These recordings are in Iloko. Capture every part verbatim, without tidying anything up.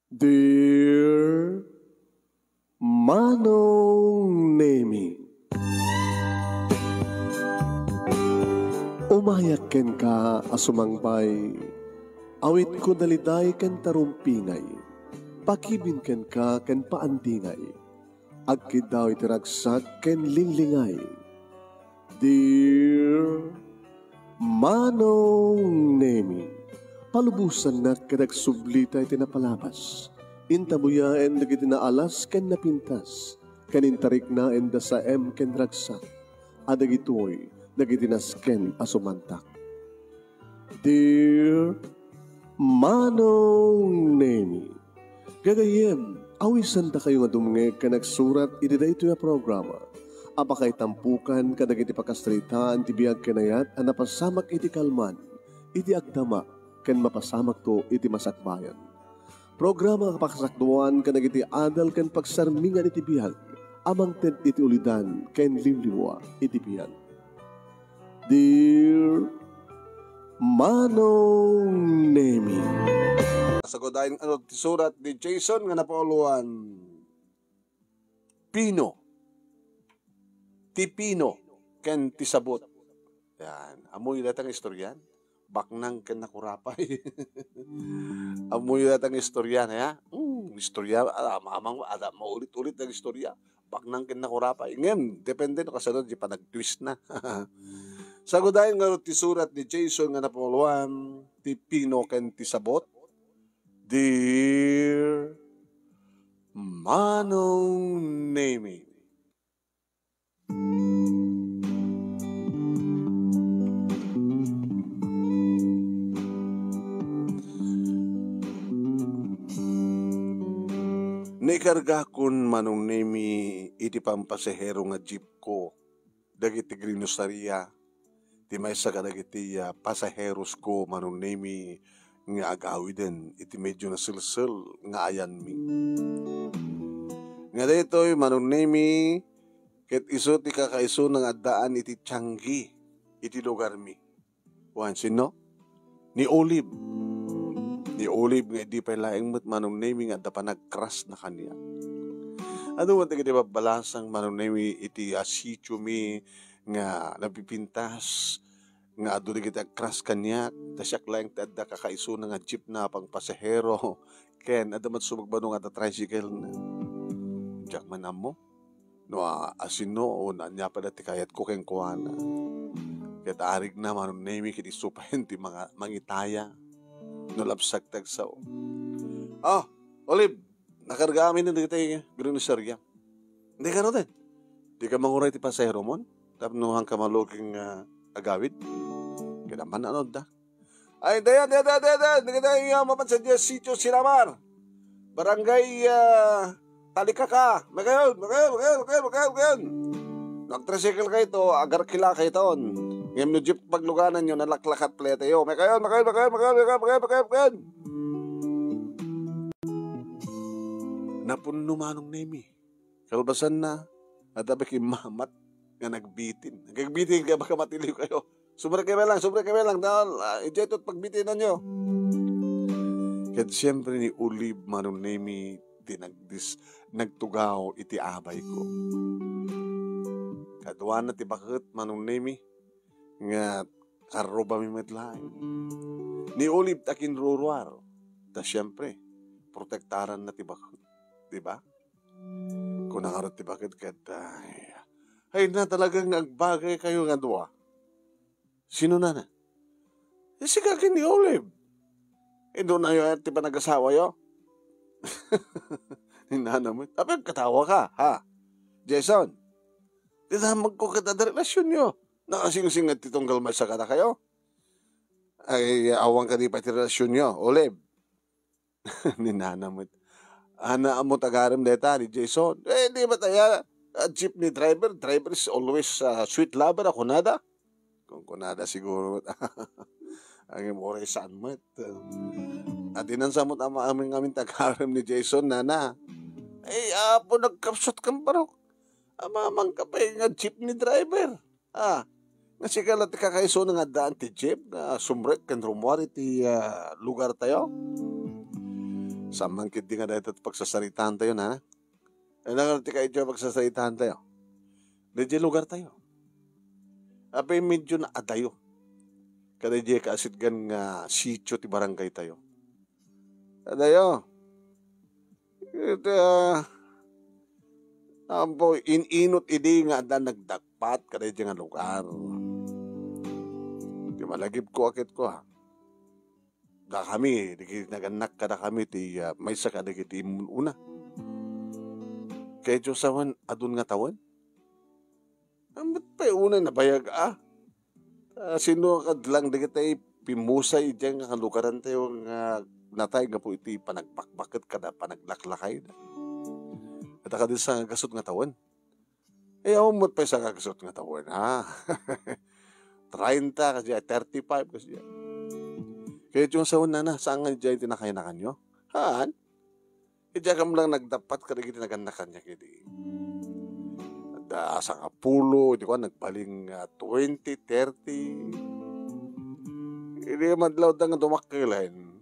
Dear Manong Nemi, umayak kenka a sumangbay, awitko daliday ken tarumpingay, pakibin kenka ken paandingay, agkiddaw iti ragsak ken linglingay. Dear Manong Nemi, palubosannak ket agsublita iti napalabas. Intabuyaen dagiti naalas ken napintas, ken intariknaen da saem ken ragsak, a dagitoy dagiti nasken a sumantak. Dear Manong Nemi, gagayyem, awisandakayo nga dumngeg ken agsurat iti daytoy a programa a pakaitampukan kadagiti pakasaritaan ti biag ken ayat a napasamak iti kalman, iti agdama, ken mapasamakto iti masakbayan. Programa nga pakasakduan kadagiti adal ken pagsarmingan iti biag a mangted iti ulidan ken liwliwa iti biag. Dear Manong Nemi. Sagudayen ano ti surat ni Jason nga napauluan, Pino. Ti pino ken ti sabot. Yan. Ammoyo dayta nga istoryan? Baknang ken nakurapay. Ammoyo dayta nga istorya, ya? Hmm, istorya, ah, amang, ada, maulit-ulit nga istorya. Baknang ken nakurapay. Ngem, depende no kasano di panagtwist na. Sagudayen nga ti surat ni Jason nga napauluan, ti pino ken ti sabot. Dear Manong Nemi. Naikargakon, Manong Nemi, iti pampasahero nga jeep ko dagiti grinosaria ti maysa kadagiti, ah, pasaheros ko, Manong Nemi, nga agawiden iti medyo naselsel nga ayanmi. Nga daytoy, Manong Nemi, ket isu ti kakaisuna nga addaan iti tianggi iti lugarmi. Wen, sinno? Ni Olive. Ni Olive nga idi pay laeng met, Manong Nemi, nga adda panagkrasna kaniak. Adu met dagiti babbalasang, Manong Nemi, iti, ah, sitiomi nga napipintas, nga adu dagiti agkras kaniak, ta siak laeng ti adda kakaisuna nga jeepna a pangpasahero, ken adda met sumagbano nga adda tricycle na. Diak man ammo no, ah, asino o ania pay ti kayatko kenkuana. Ket arigna, Manong Nemi, ket isu pay ti manga-, mangitaya no labsak ti agsao. Ah, Olive, nakarga amin dagiti grinosaria. Dika ngaruden. Dika manguray ti pasaheromon tapno haanka maluging, ah, agawid. Ket amman naanudda. Ay, dayan, dayan, dayan, dayan, dayan. Dagiti, ah, mapan sadiay sitio Silamar. Barangay, ah, Talikaka. Makayon, makayon, makayon, makayon, makayon, makayon. No agtricycle kayto, agarkila kayton. Ngem no jeep paglugananyo, nalaklakat pletayo. Makayon, makayon, makayon, makayon, makayon, makayon, makayon, makayon. Napunno, Manong Nemi. Kalpasanna, adda pay kimmamat nga nagbitin. Nagbitin kay baka matiliw kayo. Subrek kayo lang, subrek kayo lang. Dahil, ah, idiay ito't pagbitinanyo. Ket siyempre ni Olive, Manong Nemi, ti nagdis-, nagtugaw iti abayko. Kaduana ti baket, Manong Nemi, nga karrubami met laeng. Ni Olive ti akinruruar. Ta siyempre, protektaranna ti baket. Di ba? Kuna ngarud ti baket ket, ay, ay na, talagang agbagay kayo nga dua. Sino nana? Eh, sika ken ni Olive. Idunayo ti panagasawayo? Ni nana met. Apay, agkatawa ka, ha? Jason, dinamagko ket adda relasyonyo. Nakasingsinged ti tunggal maysa kadakayo? Ay, awan kadi pay ti relasyonyo, Olive? Ni nana met. Ana, ammo ti agarem dayta ni Jason? Eh, di met aya, a jeepney driver, driver is always, ah, sweet lover, a kunada. Kunkunada siguro met. Ang imore saan met. At inansa met ama amin ngamin ti agarem ni Jason, nana. Ay, apo, nagkapsut kan barok. Amamang ka pay nga jeepney driver. Ah, nga sika la ti kakaisuna nga addaan ti jeep nga sumrek ken rummuar iti, ah, lugartayo? Saan man ketdi nga dayta ti pagsasaritaan tayo, nana? Ano nga ti kayat tayo pagsasaritaan tayo? Daydiay lugar tayo. Apay medyo naadayo. Kadaydiay kaasitgan nga sitio ti barangay tayo. Adayo. Iti, ah, ampo, in-inut idi nga adda nagdakpat kadaydiay nga lugar. Ti malagipko a ketko, ha. Dakami, dagiti nagannak kadakami ti, ah, maysa kadagiti immun-una. Kayatyo sawen, adun nga tawen? Ammot pay unay nabayag, a? Ah, sino kadlang dagiti pimmusay idiay nga kalugaran tayo nga natay gapu iti panagbakbaket kada panaglaklakayda? Ita kadi sa gasut nga tawen. Eh, awan met pay sa gasut nga tawen, ha? Treinta kasi, thirty-five kasi. Kayatyo sawen, nana, saan nga idiay ti nakainakanyo? Haan? Idiay kam lang nagdappat kadagiti nagannak kaniak idi. Adda sangapulo, idi kuan, nagbalin nga twenty, thirty. Idi madlawda nga dumakkelen,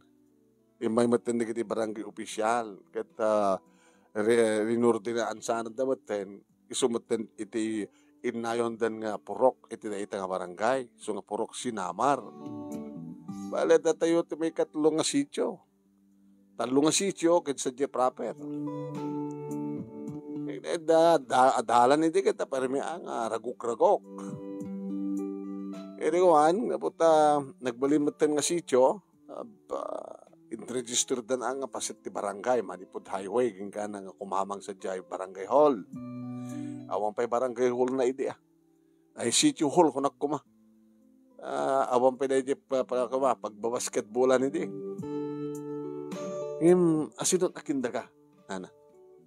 immay metten dagiti barangay official. Ket, ah, re-, rinordinaan sanadda metten, isu metten iti innayondan nga purok iti dayta nga barangay. Isu nga purok, Sinamar. Bale, datayo ti maikatlo nga sitio. Tallo nga sitio ket sadiay proper. Eh, da, da, adalan idi ket permi a nga ragok-ragok. Idi kuan, gapu ta nagbalin metten nga sitio, aba, inregisterdan a nga paset ti barangay, manipud highway, ken kana nga kumamang sadiay barangay hall. Awan pay barangay hall na idi, a. Ay, City Hall, kunak koma. Ah, awan pay daydi pa, pa, koma, pagbabasketballan idi. Ngem, asino a kindaga, nana?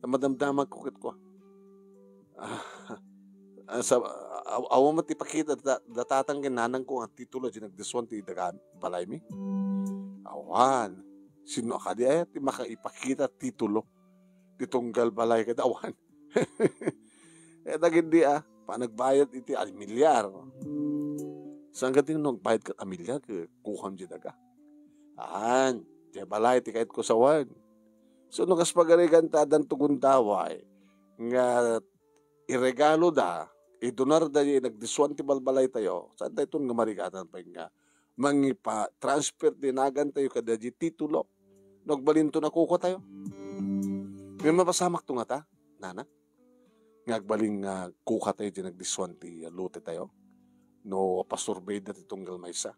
Ta madamdamagko ket kua. Ah, ah, sa, aw-, awan met ipakita da, da tatang ken nanangko nga titulo a dinagdisuan ti daga balaymi. Awan. Sino a kadi aya ti makaipakita titulo ti tunggal balay ket awan? Eh, dagidi, ah, panagbayad iti amilyar. Saan ka din nagbayad ket amilyar, ket kukam di daga? Aan, diay balay ti kayatko sawen. So, no kas pagarigan ta, addan ti gundaway nga iregalo da, idunar da, di nagdisuan ti balbalay tayo, saan tayo ton nga marigatan pay nga mangipa-transfer ti nagan tayo kada di titulo? No agbalin to, nakuko tayo. Ngem mapasamak to nga ta, nana? Nga agbalin nga kuka tayo ti nagdisuan ti lote tayo. No, pasurvey da ti tunggal maysa.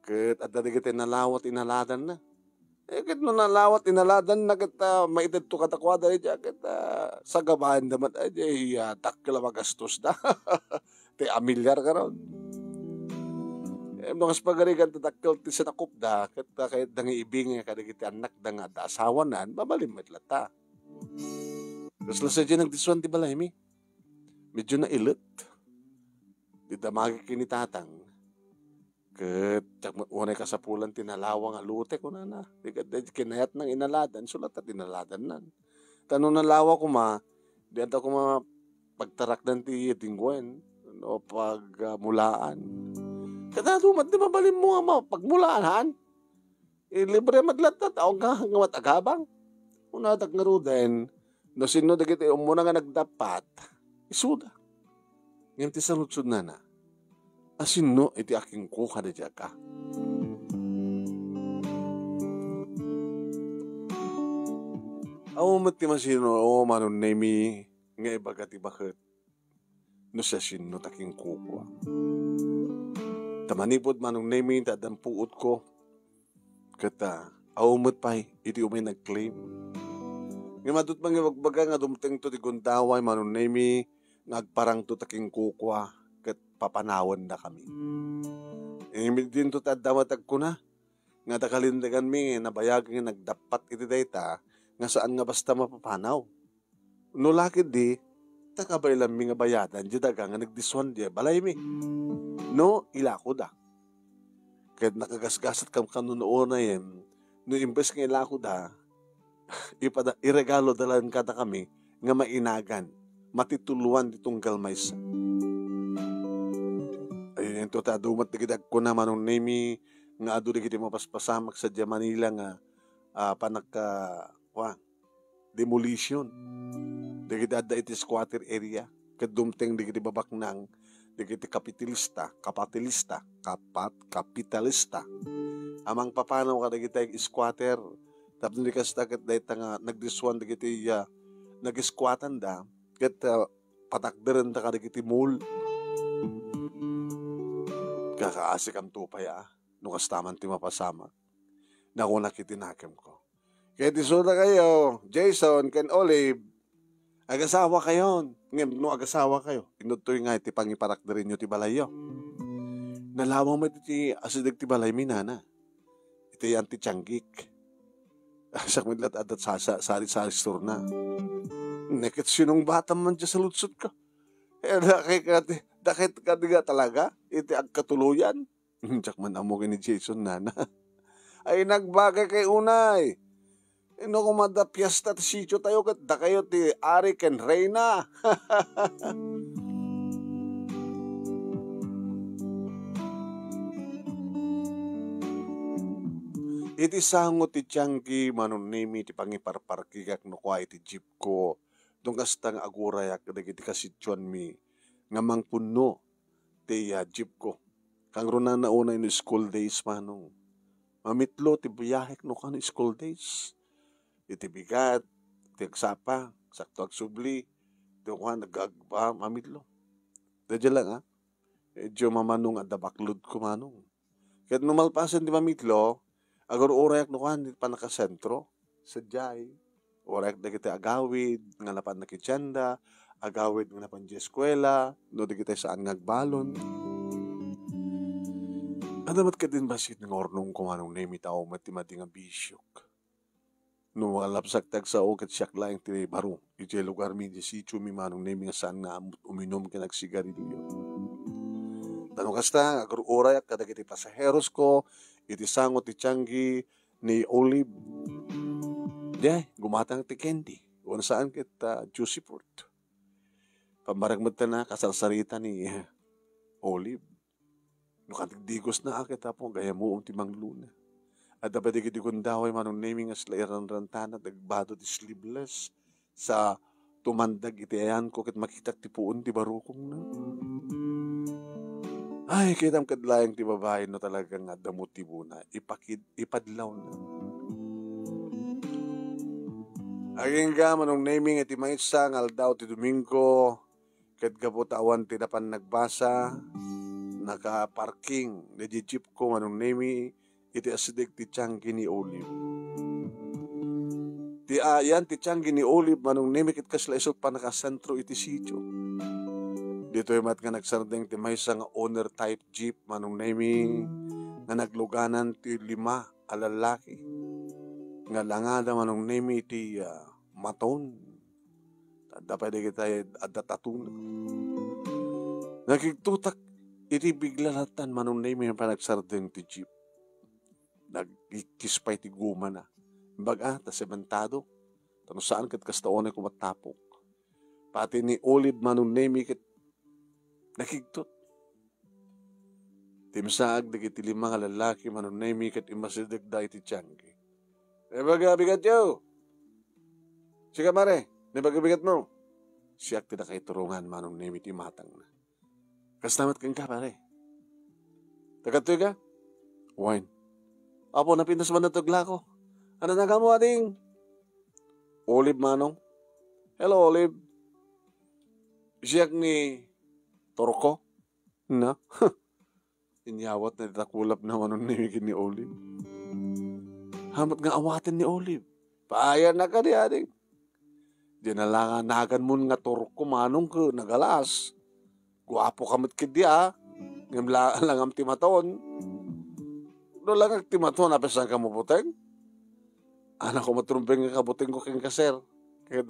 Ket adda dagiti nalawa ti inaladanna. Eh, ket no nalawa ti inaladanna, ket, ah, maitedto kadakuada, eh, ket, ah, sagabaen da met, eh, di, ah, dakkel a magastos da. Ti amilyar karon. Eh, no kas pagarigan ta dakkel ti sinakup da, ket, ah, kayat da nga ibingay kadagiti annak da nga adda asawanan, mabalin met latta. Kasla sadiay nagdisuan ti balaymi. Medyo nailet. Ti damagek ken ni tatang. Ket, diak met unay kasapulan ti nalawa nga lote, kunana. Di ket, di kinayat nang inaladan, isu latta ti inaladannan. Ta no nalawa koma, di adda koma pagtarakdan ti dingwen, no pagmulaan. Ket adu met ti mabalinmo nga ma-, pagmulaan, haan? Eh, libre met latta, tao nga, nga mat-agabang. Kunadak ngaruden, no sino dagiti umuna nga nagdappat, isuda. Ngem ti saludsodnana, asino iti akingkuka daydiay ka? Awan met ti masino, o Manong Nemi, nga ibaga ti baket no siasino ta kinkukua. Ta manipud Manong Nemi ta addan puotko, ket, ah, awan met pay iti umay nag-claim. Ngem adu ti mangibagbaga nga dumtengto ti gundaway, Manong Nemi, nga agparangto ta kinkukua ket papanawendakami. Ngem dinto ti adda met agkuna nga adda kalinteganmi nga nabayag nga nagdappat iti dayta nga saan nga basta mapapanaw. No la ketdi, ta kabaylanmi nga bayadan diay daga nga nagdisuan diay balaymi. No, ilakoda. Ket nakagasgasat kam kano no unayem, no imbes nga ilakoda, ipada-, iregaloda laeng kadakami nga mainagan, matituloan ti tunggal maysa. Ay, ento ta adu met dagiti agkuna, Manong Nemi, nga adu dagiti mapaspasamak sadiay Manila nga ah, panagka-, kuan, demolition dagiti adda iti squatter area, ket dumteng dagiti babaknang dagiti kapitalista, kapitalista, kapat-, kapitalista a mangpapanaw kadagiti squatter. Tapno di kasta, ket dayta nga nagdiswan dagiti, ah, nag-squatanda, ket, ah, patakderenda kadagiti mall. Kakaasikanto pay, ah, no kasta man ti mapasamak. Nakunak iti nakemko. Ket isuna kayo, Jason ken Olive, agasawakayon. Ngem no agasawakayo, inudtoy nga iti pangiparakderenyo ti balayyo. Nalawang met iti asideg ti balaymi, nana. Iti yan ti tianggik. Siak met latta adda sasa-, sari-sari store-na. Neket sinungbatam man dia sa ludsodko. Eh, dakay kadi, dakay kadi nga talaga, iti agkatuloyan. Diak man ammo ken ni Jason, nana. Ay, nagbagay kay unay. Inno koma adda fiesta ti sitio tayo, ket dakayo ti ari ken reyna. Iti sango ti tianggi, Manong Nemi, ti pangiparparkigak no kua iti jeepko, no kasta nga agurayak dagiti kasitioanmi nga mangpunno ti, ah, jeepko. Kangrunana unay no school days, manong. Mamitlo ti biahek no kano school days. Iti bigat, ti agsapa, sakto agsubli, ti kuan, ag-, ag-, ah, mamitlo. Dadya lang, ah. Medyo mamano nga adda baklodko, manong. Ket no malpasen ti mamitlo, agur-urayak no kuan ti pannakasentro. Sadiay, urayak dagiti agawid nga napan nakitienda, agawid nga napan di eskuela, no dagiti saan nga agbalon. Adda met ket din bassit nga urnongko, Manong Nemi, tao met ti madi nga bisiok. No malapsak ti agsao, ket siak laeng ti baro idiay lugarmi, idiay sitiomi, Manong Nemi, nga saan nga ammot uminum ken agsigarilio. Ta no kasta, agur-urayak kadagiti pasaherosko iti sango ti tianggi ni Olive. Diay, gumatang ti candy. Wen saan ket, ah, juicy fruit. Pammarek met ta nakasarsarita ni, eh, Olive. No kadigdigosna a ket apo, gayamuem ti mangluna. Adda pay dagiti gundaway, Manong Nemi, nga sila iranrantana, nagbado ti sleeveless sa tumandag iti ayanko ket makitak ti puon ti barukongna. Ay, kitam ket laeng ti babai no talaga nga adda motibona, ipakid-, ipadlawna. Agingga, Manong Nemi, nga iti maysa nga aldaw ti Domingo, ket gapu ta awan ti napan nagbasa, nakaparking daydi jeepko, Manong Nemi, iti asideg ti tianggi ni Olive. Ti ayan ti tianggi ni Olive, Manong Nemi, ket kasla isu ti pannakasentro iti sitio. Ditoy met nga nagsardeng ti maysa nga owner type jeep, Manong Nemi, nga nagluganan ti lima a lallaki nga langada, Manong Nemi, iti, ah, maton. Adda pay dagiti adda tatuna. Nakigtotak iti bigla lattan, Manong Nemi, nga panagsardeng ti jeep. Nagkikkis pay ti gomana. Imbag a, ta sementado. Ta no saan ket kasta unay koma tapok. Pati ni Olive, Manong Nemi, ket nakigtot. Timsaag dagiti lima nga lallaki, Manong Nemi, ket immasidegda iti tianggi. Naibaga bigatyo! Sika, pare, naibaga bigatmo! Siak ti nakaiturongan, Manong Nemi, ti imatangna. Kasta met kenka, pare. Taga toy ka? Wen. Apo, napintas man natog lako. Ano na kamo, ading? Olive, Manong. Hello, Olive. Siak ni Torko. Na? Inyawatna ti takulapna, Manong Nemi, ken ni Olive. Hamat nga awaten ni Olive. Paayannaka di, ading. Di na la nga naganmon nga Torko, Manong, ket nagalas. Guapoka met ketdi, a. Ngem la-, langam ti maton. No langak ti maton, apay saanka mabuteng? Anak ko, matrumbeng nga kabutengko kenka, sir. Ket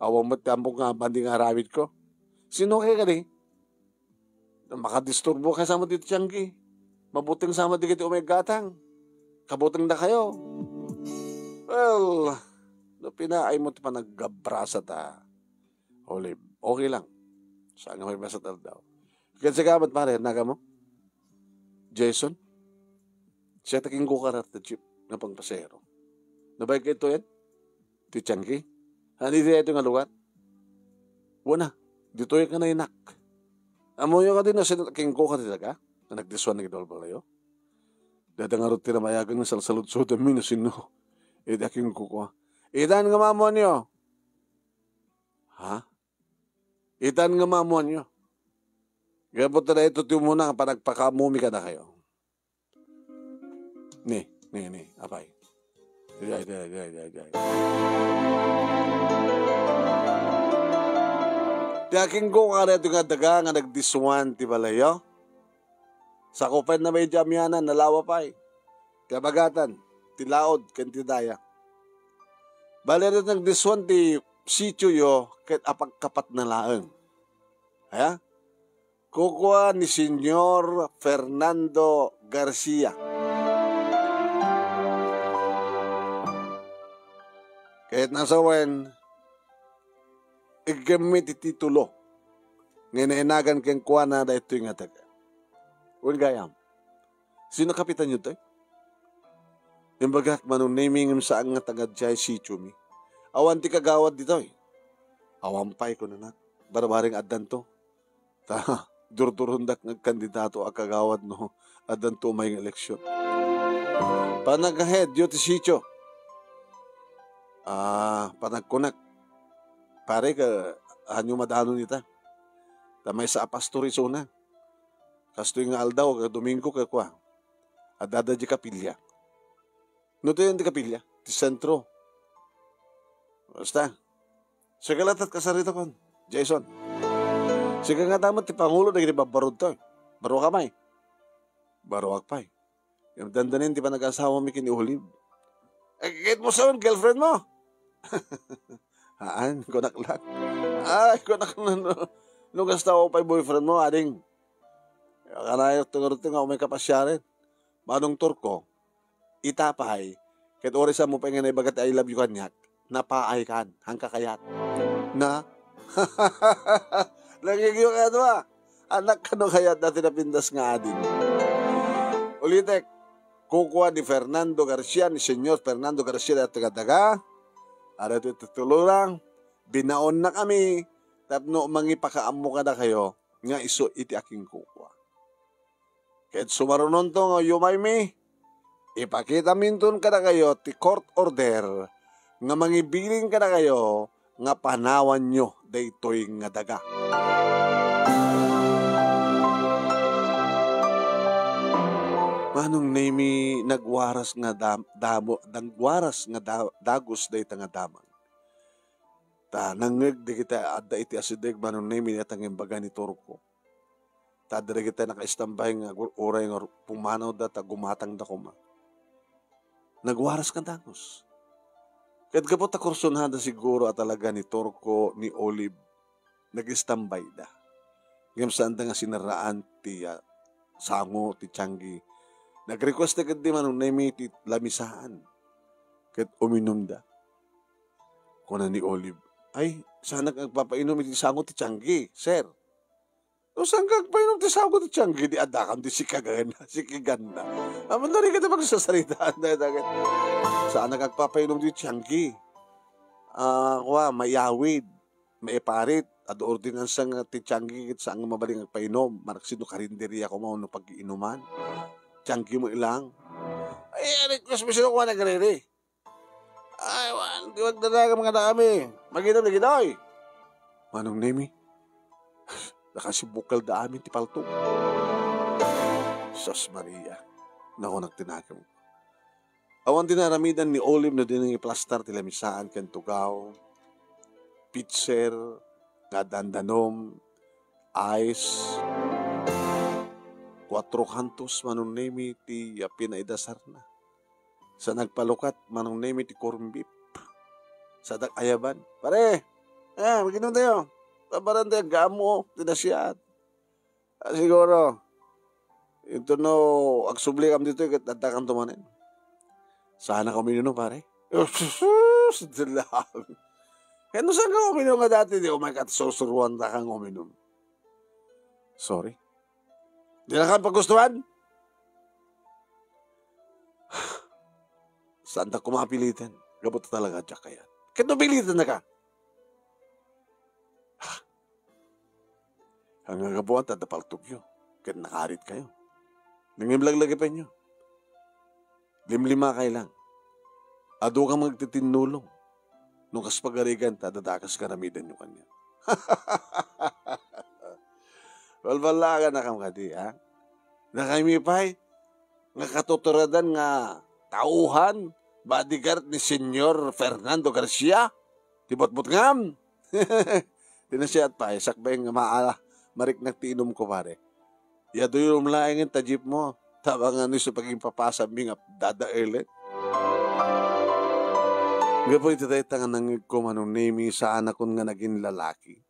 awan met ti ammok nga madi nga aramidko. Sino kay kadi? Makadisturbo kay sa met iti tianggi. Mabuteng sa met dagiti umay gatang. Kabutengdakayo. Well, no pinaaymo ti panaggabrasa ta, Olive, okay lang. Saan nga may masat aldaw. Ket sika met, pare, nagamo? Jason? Siak ti kinkukarar ti jeep nga pangpasahero. Nabay kayto yan? Ti Tiangge? Haan iti daytoy nga lugar? Wen a, ditoy ka nainak. Ammoyo kadi no sino ti akingkuka ti daga nga nagdisuan dagiti balbaliw? Dayta ngarud ti namayagen nga salsaludsodanmi no sino iti akingkuka. Itan nga ammoanyo. Ha? Itan nga ammoanyo. Gapu ta daytoy ti umuna nga panagpakaammomi kadakayo. Ni, ni, ni, apay. Jay, jay, jay, jay, jay. Ti akingkuka daytoy nga daga nga nagdisuan ti balayyo. Sakupenna pay idiay amianan, nalawa pay. Ti abagatan, ti laud, ken ti daya. Bali, daytoy nagdisuan ti sitioyo ket apagkapatna laeng. Aya? Kukua ni Señor Fernando Garcia. Ket nasawen, iggemmi ti titulo nga inainagan kenkuana daytoy nga daga. Wen gayam, sino kapitanyo toy? Imbagak, Manong Nemy, ngem saan nga taga diay sitiomi. Awan ti kagawad ditoy. Awan pay, kunanak. Barbareng addanto. Ta, durdurondak nga agkandidato a kagawad no addanto umay nga eleksyon. Panagahedyo ti sitio. Ah, panagkunak. Pare, ka, hanyo madanon ita. Ta maysa a pastor isuna. Kastoy nga aldaw, ka Domingo, ka kua. Addada di kapilya. No, ti, ti kapilya, ti sentro. Basta. Sika latta ti kasaritakon, Jason. Sika ngata met ti pangulo dagiti babbarudto. Baruak pay. Baruak pay. Dandanin ti panag-asawami ken ni Olive. Eh, ket mo sa girlfriend mo? Haan, kunak laeng. Ay, kunak no, no, no kasta pay boyfriend mo, ading. Kanayon to ngarud nga umay kapasiaren. Manong Turko, ita pay, ket uray saanmo pay nga naibaga ti "I love you" kaniak, napaaykan, haanka kayat. Na? Nagigyo ka dua. Anak, kano kayat dati napintas nga ading? Ulitek, kukua ni Fernando Garcia, ni Señor Fernando Garcia, daytoy nga daga. Adda ti tutulorang, binaonna kami, tapno mangipakaammo kadakayo nga isu iti akingkukua. Ket sumarunonto nga uyumaymi, ipakitaminton kadakayo ti court order nga mangibilin kadakayo nga panawanyo daytoy nga daga. Manong Nemy, nagwaras nga dam-, damo-, nagwaras nga da-, dagus dayta nga damag. Ta nangngeg dagiti adda iti asideg, Manong Nemy, dayta nga imbaga ni Turko. Ta adda dagiti nakaistambay nga agur-, uray nga ru-, pumanawda ta gumatangda koma. Nagwaras nga dagus. Ket gapu ta kursunada siguro a talaga ni Turko, ni Olive, nagistambayda. Ngem saanda nga sinarraan ti, ah, sango ti tiangge. Nag-request da ketdi, Manong Nemy, ti lamisaan. Ket uminumda. Kuna ni Olive, "Ay, saanak agpapainom iti sango ti tiangge, sir." "No saanka agpainom ti sango ti tiangge, di addakam ti sikiganna, sikiganna." Amanna rin ka ti magsasaritaan dayta ket, "Saanak agpapainom ti tiangge. Ah, kua, maiyawid, maiparit, adda ordinansa nga ti tiangge ket saan nga mabalin nga agpainom, manaksid no karinderia koma wenno pag-iinuman. Tiangge met lang." Ay, request mo sino kua nagrere. Ay, wan, di magdadagan nga dami. Maginom na gidoy. Manong Nemy, nakasibukal da amin ti palto. Sus Maria, nakunak ti nakem. Awan ti naaramidan ni Olive no di nangiplastar ti lamisaan ken tugaw, pitser, nga dandanom, ice. Cuatro cantos, Manong Nemy, ti, ah, pinaidasarna. Sa nagpalukat, Manong Nemy, ti corned beef. Sa dag-ayaban, "Pare, ah, mag-inom tayo. Tabaran tayo, gamo, tinasiat." Ah, siguro, ito no, agsubli kam dito, ket adda kan tumanen. Saan ka uminom, pare? Sus, dala. Kaya no saan ka uminom nga dati, di umay kat susuruan ta kang uminom. Sorry. Di na ka pagustuhan? Saan ta kumapilitan? Gapu ta talaga diak kayat. Ket no pilitennaka, ha? Anggapoan ta adda paltogyo, ket nakaritkayo. Ngem laglagipenyo. Limlimakay lang. Adu kang magtitinnulong. No kas pagarigan ta, adda dakes nga aramidenyo kaniak. Balballaaganakam kadi, ha? Dakami pay, nga katuturadan nga tauhan, bodyguard ni Señor Fernando Garcia, ti butbutngam. Ti nasayaat pay, sakbay nga maala, mariknak ti inumko, pare. Iaduyom laengen ta jeepmo, ta amangan isu pagingpapasabmi nga dadaelen. Gapu iti dayta nga nangngegko, Manong Nemi, saanakon nga nagin lalaki.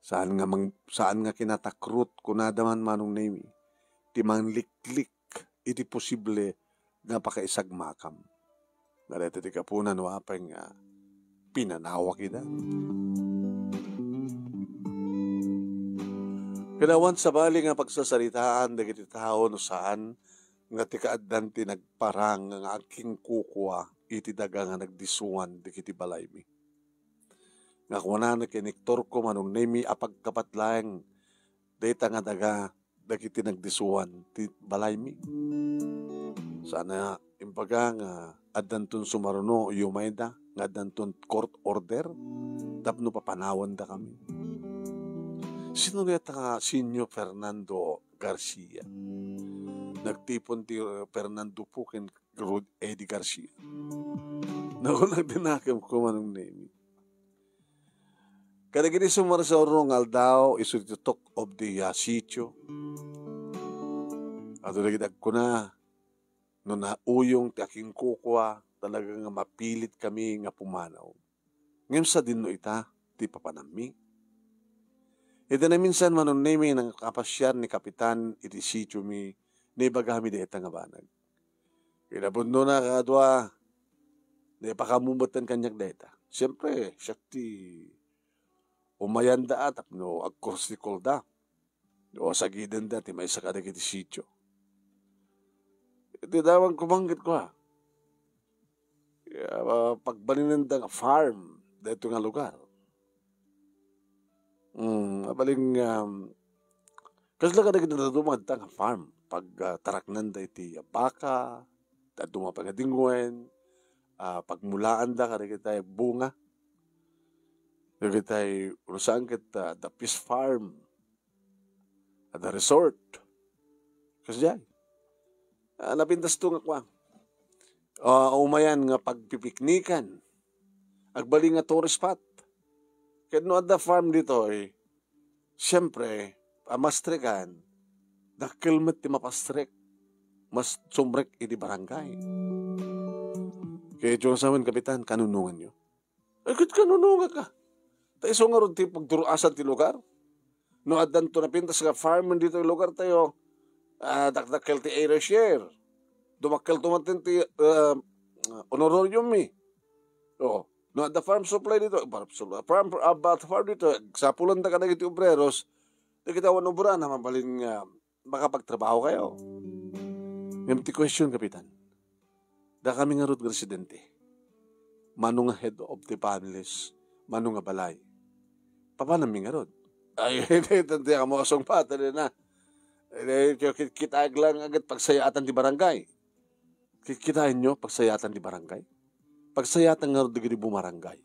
Saan nga mang-, saan nga kinatakrot, kunada man, Manong Nemi, ti mangliklik iti posible nga pakaisagmakam. Nga dayta ti gapuna no apay nga pinanawak ida. Ket awan sabali nga pagsasaritaan dagiti tao no saan nga ti kaaddan ti nagparang nga agkinkukua iti daga nga nagdisuan dagiti balaymi. Nga kunana ken Hectorko, Manong Nemi, a pagkapat laeng dayta nga daga dagiti nagdisuan ti balaymi. Saan a imbaga nga addanton sumaruno, yumayda, nga addanton court order tapno papanawendakami. Sino dayta nga Senyor Fernando Garcia? Nagtipon ti, uh, Fernando Pu ken Rod Eddie Garcia. Naku, nagdinakemko, Manong Nemi. Kadagiti sumarsaruno nga aldaw, isu ti talk of the, ah, sitio. Adu dagiti agkuna, no nauyong ti akinkukua, talaga nga mapilitkami nga pumanaw. Ngem sadino ita ti papanammi? Iti naminsan, Manong Nemi, nangkapasiar ni Kapitan iti sitiomi, naibagami dayta nga banag. Kinapudnona kadua, naipakaammo metten kaniak dayta. Siempre, siak ti umayanda a tapno agkursikolda. O sagidenda ti maysa kadagiti sitio. Iti damagko man ket kua, ah, pagbalinenda nga farm daytoy nga lugar. Hmm, abalin nga, um, kasla kadagiti dadduma nga farm, pag, ah, taraknanda iti baka, dadduma pay nga dingwen, ah, pagmulaanda kadagiti bunga, kadagiti, no saan ket, ah, the fish farm, adda resort. Kasdiay. Ah, napintasto nga kua. Ah, umayan nga pagpipiknikan. Agbalin nga tourist spot. Ket no adda farm ditoy, siyempre, a mastrekan, dakkel met ti mapastrek. Mas sumrek iti barangay. Kaya, Diyos amin, Kapitan, kanunonganyo. Ay, ket kanunongak a. Ta isu ngarud ti pagdur-asan ti lugar. No addanto napintas nga farm ditoy lugar tayo, ah, dakdakkel ti area share. Dumakkel tumaten ti, ah, honorarium mi. O, no adda farm supply dito, farm supply, farm, ah, bat farm dito, sapulan da kadagiti obreros, dagiti awan obrana, mabalin nga makapagtrabaho kayo. Ngem ti question, Kapitan, dakami ngarud nga residente, mano nga head of the families, mano nga balay, papanammi ngarud? Ay, hindi, hindi, amo asong pata na. Hindi, kit-, kita lang agad pagsayaatan di barangay. Kit-, kitaenyo, pagsayaatan di barangay. Pagsayaatan ngarud di gidi bumarangay.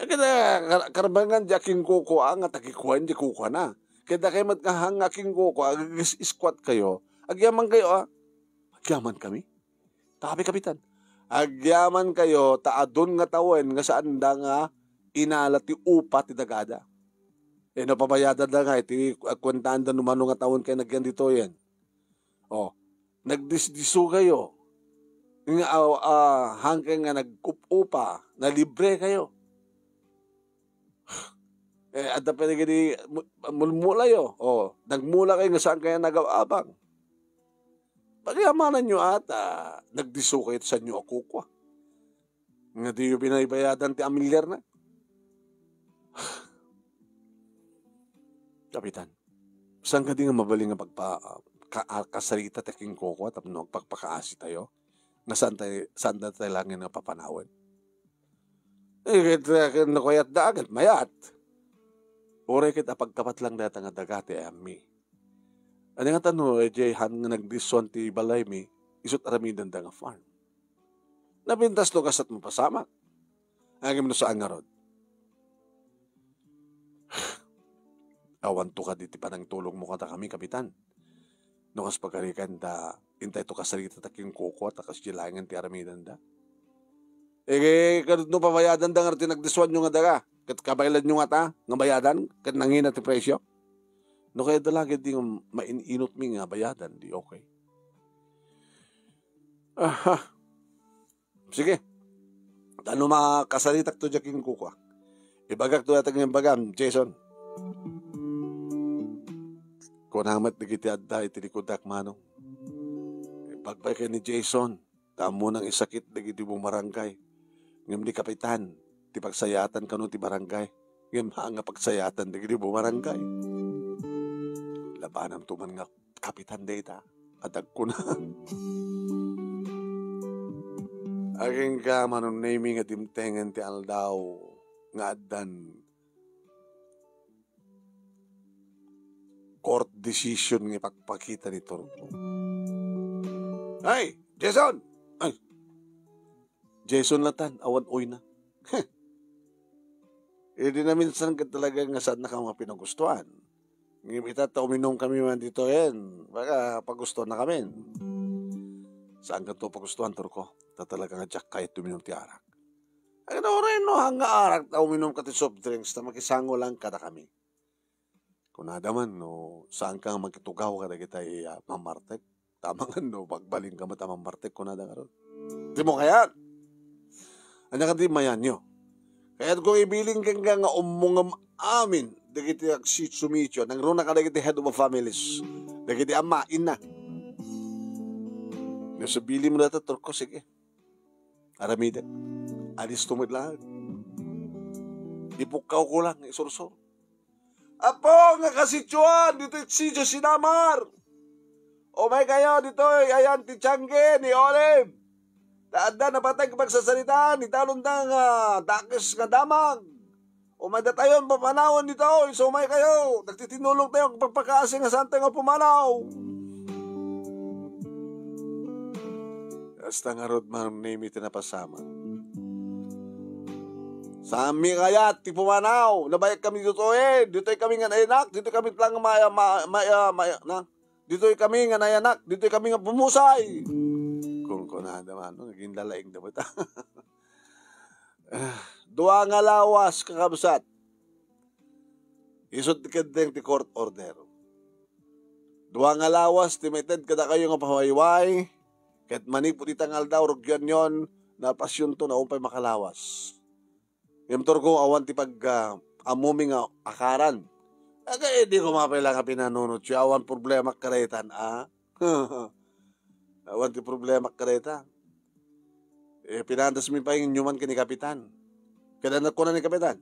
Eh, kada kar-, karbangan di akinkukua nga takikuan di kukuana. Kaya dakay met nga hang akinkukua, agis-, iskwat kayo. Agyaman kayo, ah. Agyaman kami. Tabi, Kapitan. Agyaman kayo, ta adun nga tawen nga saan da nga inala ti upa ti dagada. Eh, napabayada da nga, iti agkuentaan da no mano nga tawen kayo nagyan ditoyen. Oh, nagdisdiso kayo. Nga, ah, ah, hangke nga nagkup-upa, nalibre kayo. Eh, adda pa nagidi mu-, mulmula yo. Oh, nagmula kayo nga saan kayo nagab-abang. Pagyamanan nyo ata, nagdiso kayo sa nyo a kukua. Nga diyo binaybayadan ti amilyar na. Kapitan, saan kadi nga mabalin nga pagpa-, ka-, kasarita ti akinkukua tapno agpakpakaasi tayo? nga saan tay, saan dayta laengen nga papanawen. Eh, ket, ket no kayatda, ket mayat. Uray ket apagkapat lang dayta nga daga ti ayammi. Ania ngata no, eh, diay han nga nagdissuan ti balaymi, isut' aramidenda nga farm? Napintas no kasat mapasamak. Ngem no saan ngarud? Awanto kadi ti panangtulongmo kadakami, Kapitan. No kas pagarikan ta, intayto kasarita ta kenkuakua, ta kasdiay laengen ti aramidenda. Eh, ket no pabayadanda ngarud ti nagdissuanyo nga daga, ket kabaelanyo ngata nga bayadan, ket nangina ti presio? No kayatda la ketdi nga main-inutmi nga bayadan, di okay. Aha. Sige. Ta no makasaritakto diay kenkuakua, ibagakto dayta nga imbagam, Jason. Kuna met dagiti adda iti likudak, Manong. Ipagbay ken ni Jason, ta ammonang isakit dagiti bumarangay. Ngem ni Kapitan, ti pagsayaatan kano ti barangay. Ngem haan nga pagsayaatan dagiti bumarangay. Labanamto man nga Kapitan dayta, adda kuna. Agingga, Manong Nemy, nga dimtengen ti aldaw nga addan court decision nga ipakpakita ni Turco. Ay, Jason! Ay, Jason latan, awan uyna. Heh. Eh, di na minsan ket talaga nga saannaka nga pinagustuan. Ngem ita ta uminum kami man ditoyen, baka pagustuan na kami. Saan kanto pagustuan, Turko? Ta talaga nga diak kayat uminum ti arak. Ay, no, Reno, hanga arak ta uminum ka ti soft drinks ta makisango lang kada kami. Kunada man, no, saan ka nga makitugaw kadagitay, ah, mamartek? Tama nga, no, bagbaling ka met a mamartek, kunada ngarud. Di mo kayat? Ania kadi mayanyo? Kayat ko ibilin kenka nga ummongem amin dagiti agsitsumitsu. Nangruna kadagiti head of families. Dagiti ama, ina. No, sa bili mo na ito, Turko, sige. Aramidek. Alisto met laeng. Ipukkaw ko lang, isursor. Apo nga kasitsuan, ditoy sitio Sinamar. Umay kayo ditoy, ayan ti tiangge ni Olive. Ta adda napateg nga pagsasarita, ni talon da nga dakes nga damag. Umay datayon, papanawen ditoy, so umay kayo. Nagtitinulong tayo, pagpakaasi nga saan tayo nga pumanaw. Hasta ngarud, Manong Nemy, ti napasamak. Saan mi kayat ti pumanaw? Nabayag kami ditoy, eh. Ditoy kami nga nayanak, ditoy kami lang maya, ma-, maya, maya, na. Ditoy kami nga nayanak, ditoy kami nga pumusay. Kunkunada man, no? Naging lalaing da ba ta? Ah, dua nga lawas, kakabsat. Isut' ti keddeng ti court order. Dua nga lawas ti maited kadakayo nga pawayway, ket manipud ita nga aldaw, rugyanyon, napasyonto, naupay makalawas. Ngem Turko, awan ti pag, ah, ammomi nga akaran. Aga, eh, di ko mapay lang a pinanunotyo, awan problema kadaytan, a? Awan ti problema kadayta. Eh, pinandasmi pay nga inyuman ken ni Kapitan. Kada nagkuna ni Kapitan,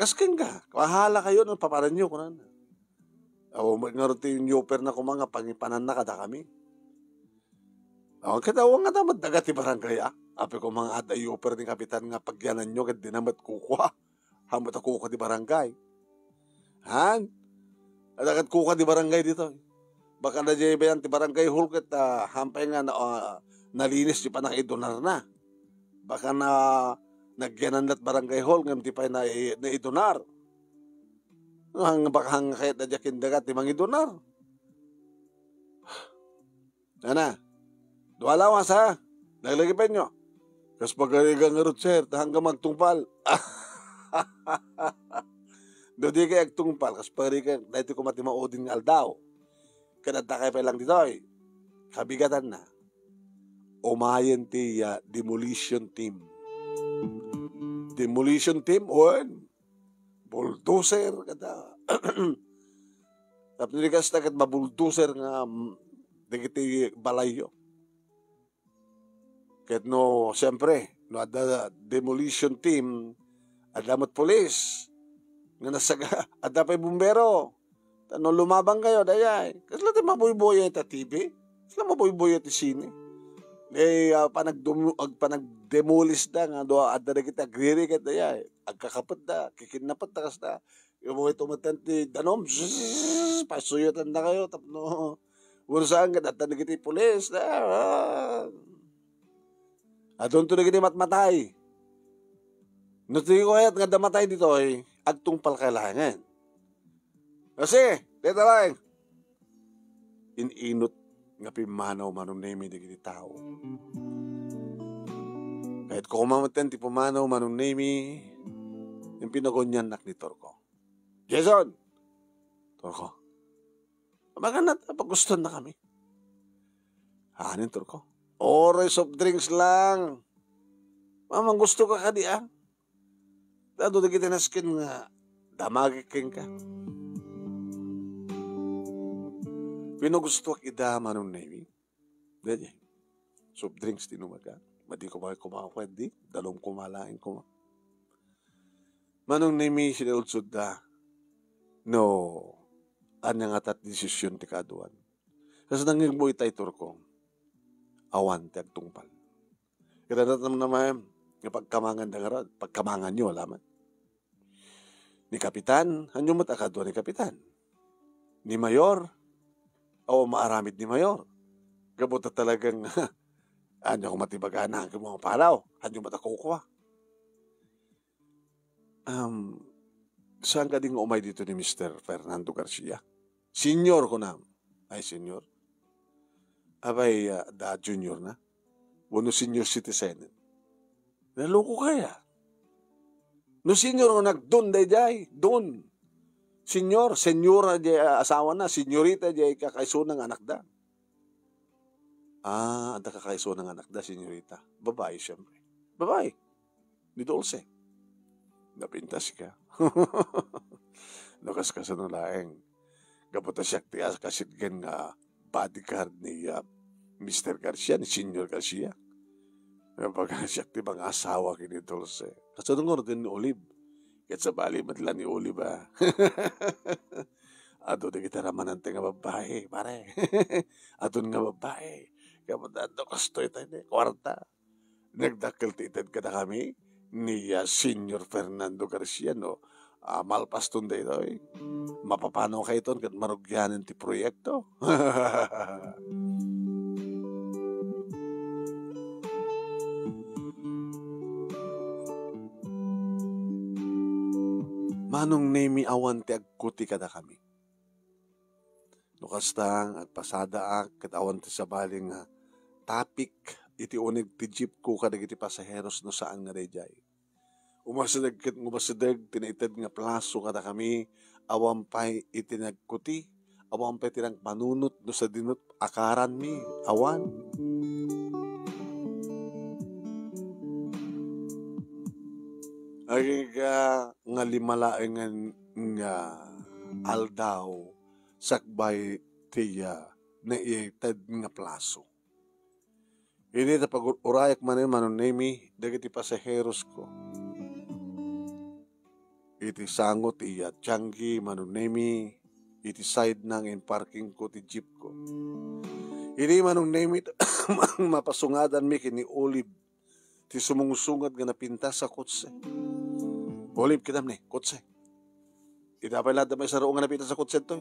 "Kas kenka, bahala kayo no papananyo," kunana. Awan met ngarud ti inyuperna koma nga pangipananna kadakami. Awan ket awan nga damat daga ti barangay, a? Apay koma nga adda iuper ni Kapitan nga pagyananyo ket dina met kukua. Haanmo ta kukua ti barangay. Han? Adda ket kukua ti barangay ditoy. Baka na diay bayan ti barangay hall ket, ah, haanpay nga na, ah, nalinis ti pannakaidonarna. Baka na nagyanan la't barangay hall ngem di pay na, naidonar. Hang-, baka hangkayat na diay kindagat ti mangidonar. Ana, dua lawas, ha? Laglagipenyo. Kas pagarigan ngarud, sir, ta hanggang magtungpal. No, di kay agtungpal, kas pagarigan, daytoy koma ti maudin nga aldaw. Ket adda kay pay lang ditoy. Kabigatanna. Umayen ti, ah, demolition team. Demolition team, wen? Bulldozer, kada. Tapno di kasta ket mabuldozer nga, mm, dagiti balayyo. Ket no, siyempre, no adda demolition team, adda met pulis, nga nasaga-, adda pay bumbero. Ta no lumabang kayo, dayay. Kasla ti mabuybuya ita T V? Kasla mabuybuya ti sine? Eh, ah, panagdum-, ag-, panagdemolisda nga do-, adda dagiti agriri ket dayay, agkakapetda, kikidnapetda kasta. Isu met ti danum, zzz, pasuyotandakayo tapno wenno saan ket adda dagiti pulis. Ah, ah. Adunto dagiti matmatay. No, ti kayat nga adda matay ditoy, agtungpalkay laengen. Kasi, deta laeng. In-inut nga pimmanaw Manong Nemi dagiti tao. Kayatko koma metten ti pumanaw Manong Nemi, impinaguniannak ni Turko. "Jason!" "Turko." "Maganat, pagustuennakami." "Anin, Turko?" "Uray soft drinks lang. Mama, gusto ka kadi, ah? Adu dagiti nasken nga damagek kenka." Pinagustoak ida, Manong Nemi. Daydiay. Soft drinks ti inumak. Madi koma, koma, pwede. Danum koma laeng koma. Manong Nemi, sinaludsodda no ania ngata ti desisyon ti kaaduan. Kas nangngegmo itay, Turko, awan ti agtungpal. Ket adda namnamaem nga pagkamanganda ngarud, pagkamanganyo, alaman. Ni Kapitan, hanyo met a kadua ni Kapitan. Ni Mayor, awan maaramid ni Mayor. Gapu ta talagang, ania koma ti ibagana, ket mapalaw, hanyo met a kukua. Um, saan kadi nga umay dito ni Mister Fernando Garcia? Senior, kunam. Ay, senior. Abay, ah, da junior na. Wenno senior citizen. Naloko kaya? No senior, no nagdon daydiay, don. Senior, senyora di, ah, asawa na, senyorita di kakaisuna nga anakda. Ah, adda kakaisuna nga anakda, senyorita. Babae, siyempre. Babae. Ni Dulce. Napintas ka. No, kas-, kasano laeng. Gapu ta siak ti as-, kasidegen nga bodyguard ni, ah, Mister Garcia, ni Senior Garcia. Nga baga siak ti mangaasawa ken ni Dulce. Kasano nga urdin ni Olive? Ket sabali met la ni Olive, ah. Adu dagiti ramananta nga babbai, pare. Adun nga babbai. Gapu ta adu kastoy tayo ni kuarta. Nagdakkel ti ited kadakami ni, ah, Senior Fernando Garcia, no? Ah, malpaston daytoy. Mapapano kayton ket marugianen ti proyekto. Manong Nemi, awan ti agkuti kadakami. No kasta, agpasadaak ket awan ti sabali nga topic iti uneg ti jeep ko kadagiti pasaheros no saan nga daydiay. Umasideg ket umasideg ti naited nga plaso kadakami, awan pay iti nagkuti, awan pay ti nagpanunot no sadino ti akaranmi, awan. Agingga nga lima laengen nga aldaw sakbay ti, ah, naited nga plaso. Idi ta pagur-urayak manen, Manong Nemi, dagiti pasaherosko iti sango ti, ah, tianggi, Manong Nemi, iti side na nga inparkingko ti jeepko. Idi, Manong Nemi, mapasungadanmi ken ni Olive ti sumungsungad nga napintas a kotse. Olive, kitaem ni, kotse. Ita pay latta maisaro nga napintas a kotse to.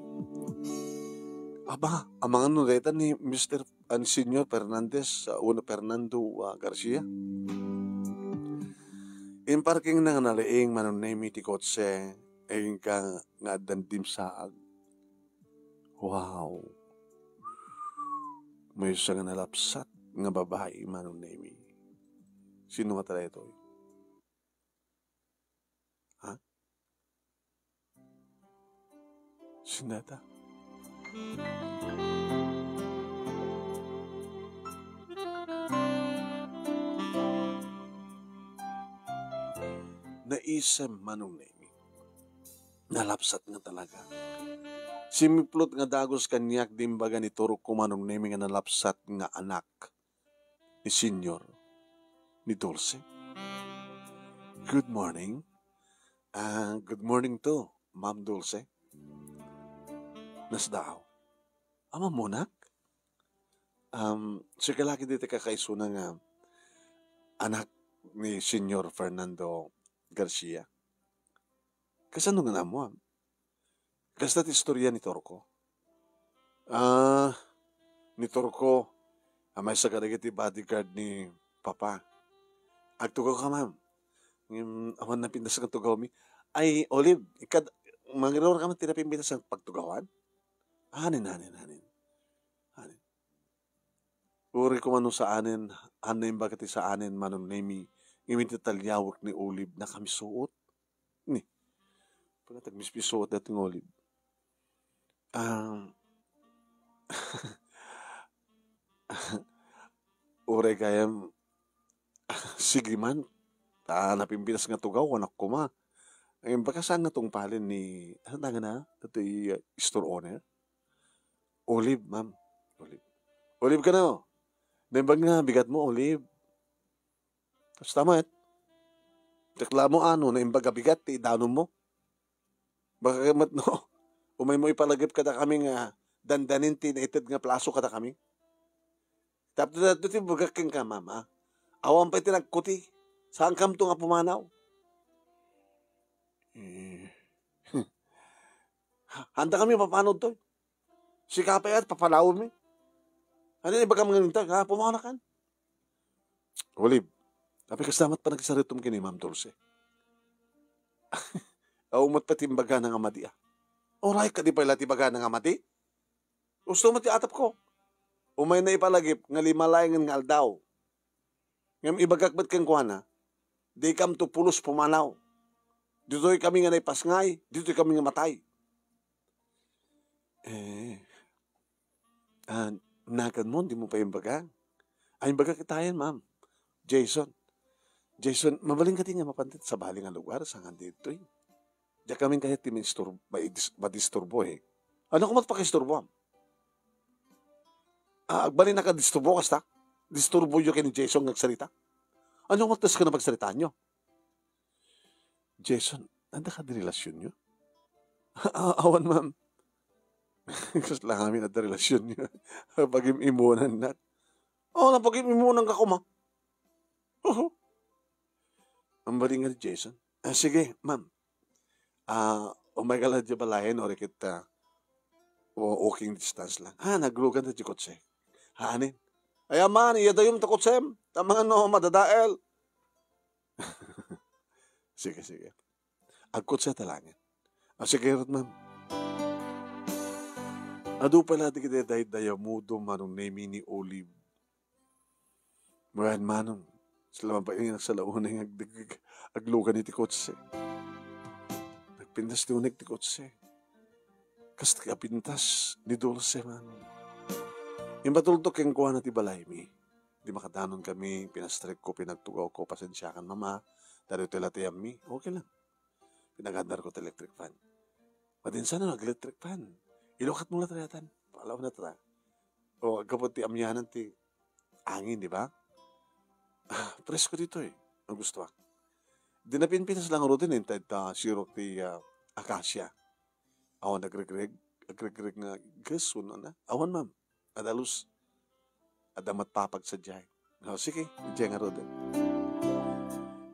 Aba, amangan no dayta ni Mister and Senior Fernandez, ah, wenno Fernando, ah, Garcia. Imparking na nga nalaing, Manong Nemi, ti kotse, ay inka nga addan dimsaag. Wow! Maysa nga nalapsat nga babai, Manong Nemi. Sino nga daytoy? Ha? Sino dayta? Naisem, Manong Nemi. Nalapsat nga talaga. Simmiplot nga dagus kaniak ti imbaga ni turokko, Manong Nemi, nga nalapsat nga anak ni Senior ni Dulce. Good morning. Ah, good morning to, Ma'am Dulce. Nasdaaw. Ammonak? Um, sika la ketdi ti kakaisuna nga anak ni Señor Fernando Garcia. Kasano nga naammoam? Kasta ti istorya ni Torco. Ah, ni Torco, a maysa kadagiti bodyguard ni Papa. Agtugawka, ma'am. Ngem, awan napintas nga tugawmi. Ay, Olive, ikad-, mangiror ka man ti napintas nga pagtugawan? Anin, anin, anin. Anin. Uray koma no saanen, haan naimbag ti saanen, Manong Nemi, ngem iti taliawek ni Olive, nakamisuot. Ni, panatag mispisuot dati nga Olive. Um, uray gayam, sige man, ta napimpitas nga tugaw, anak koma. Ay, baka saan nga tungpalen ni, ano tawag na? Ito, i-, uh, store owner? Olive, ma'am. Olive. Olive ka na, oh. Naimbag nga bigat mo, Olive. Kasta met. Reklamo ano, naimbag a bigat ti idanon mo. Baka met no, umay mo ipalagip kada kami nga dandanin ti naited nga plaso kada kami. Tapno daytoy ti bagak kenka, mama. Awan pay ti nagkuti. Saan kamto nga pumanaw? Eh, handa kami mapanood to. Sika pay at papanaw mi. Ano yung ibagam nga ninta? Ha? Pumanakan. Olive, apay kasdamat pa nagsaritom kini Ma'am Dulce. Aw, met pati imbagana nga madi, ah. Oray, kadi pay la ti bagana nga madi? Gusto mo ti atap ko? Umay na ipalagip nga lima laengen nga aldaw. Ngem ibagak met kenkuana, di kamto pulos pumanaw. Ditoy kami nga naipasngay, ditoy kami nga matay. Eh, ah, nagan mo, di mo pa imbaga? Ay, imbaga kitayen, ma'am. Jason. Jason, mabalin ka di nga mapantit sa bali nga lugar, sangan ditoy. Diak kami kayat ti maistur-, maidis-, madisturbo, eh. Ano ko magpakaisturbo, am? Ah, agbalin na ka disturbo, kasta? Disturbo yo kay ni Jason nga agsarita? Ano ko magtas ka na pagsaritaan yo? Jason, anda ka di relasyon yo? Ah, awan, ma'am. Kasla kami na relasyon yo. Pag-im-imunan na. Oh, na pag-im-imunan ka kuma. Oho. Ang baling nga ni Jason. Ah, sige, ma'am. Ah, umay ka lang di balayen, uri kita, o-, walking distance lang. Ah, nagrugan na di kotse. Hanin? Ay, aman, iya dayum ta kotsem. Tamangan no, madadael. Sige, sige. Agkotse ta langen. Ah, sige, rut, ma'am. Adu pala di kita daydayamudo manong nemi ni Olive. Mayan manong, sila mabain nga nagsalaunay nga agdegdeg, aglugan iti kotse. Nagpintas ti unig ti kotse. Kasta kapintas ni Dulce manong. Imbatulto kenkuana ti balaymi. Di makadanon kami, pinastrekko, pinagtugawko, pasensiakan, mama. Daytoy la ti ammi. Okay lang. Pinagandar ko ti electric fan. Madinsan no, nag-electric fan. Ilukat mo la tayatan. Palaw na tara. O, aggapu ti amianan ti angin, di ba? Ah, presko ditoy. Ang gusto ak. Di napinpinas lang rudin, inta ita sirok ti, ah, akasia. Awan nagregreg, agregreg nga gas, uno na. Awan, ma'am. Adalus. Adda matpapag sadiay. O, sige, diay ngaruden.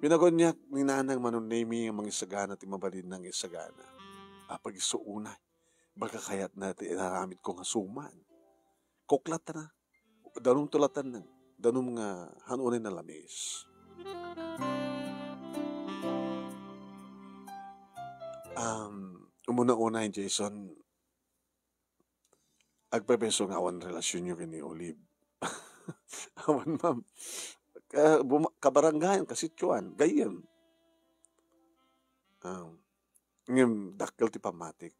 Pinaguniak ni Nanang Manong Nemi nga mangisagana ti mabalin nga isagana. Apag isu unay. Baka kayatna ti inaramid ko nga suman. Kuklat na. Danum tulatan na. Danum nga hanunay na lamis. Um, umuna-una, Jason, agpaypayso nga awan relasyon yo ken ni Olive. Awan, ma'am. Ka-, buma-, kabarangayan, kasityoan, gayyem. Ah, ngem dakkel ti pammatik.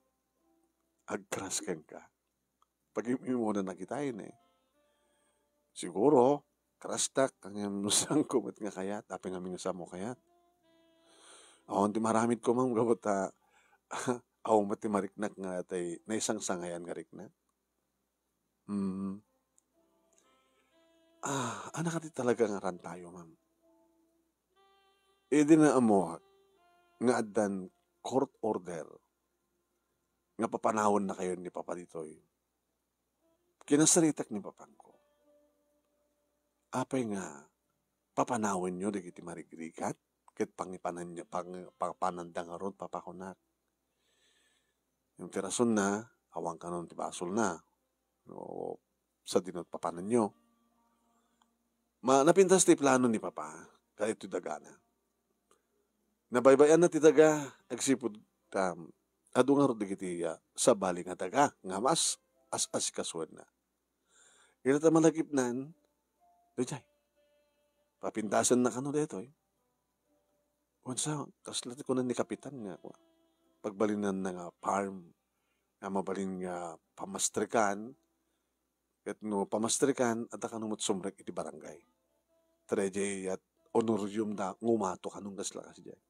Agkras kenka. Pag-im-imunan na kitayen, eh. Siguro, krastak, ngem sangko met nga kayat, apay ngamin nga saan mo kayat? Awan ti maramid ko, ma'am, gapu ta, awan met ti mariknak nga tay naisangsangayan nga riknak. Mm. Ah, anak, adi talaga nga aran tayo, ma'am. Idi naammoak nga addan court order nga papanawennakayon ni Papa ditoy. Kinasaritak ni Papangko. Apay nga papanawenyo dagiti marigrigat ket pangipananyo-, pang-, papananda ngarud, Papa, kunak. Ngem ti rasonna, awan kanon ti basolna. No, sadino ti papananyo. Ma-, napintas ti plano ni Papa, kadaytoy dagana. Nabaybayanna ti daga, agsipud, um, adu ngarud dagiti, ah, sabali nga daga, nga mas as-asikasuenna. Ita ta malagipnan, daydiay, papintasenna kano daytoy. Wen sa, kasla ti kunan ni Kapitan nga, kua, pagbalinanna nga farm, nga mabalin nga pamastrikan, ket no pamastrikan, adda kano met sumrek iti barangay. Ta daydiay, at honorarium da, nga umato kanon kasla kasdiay.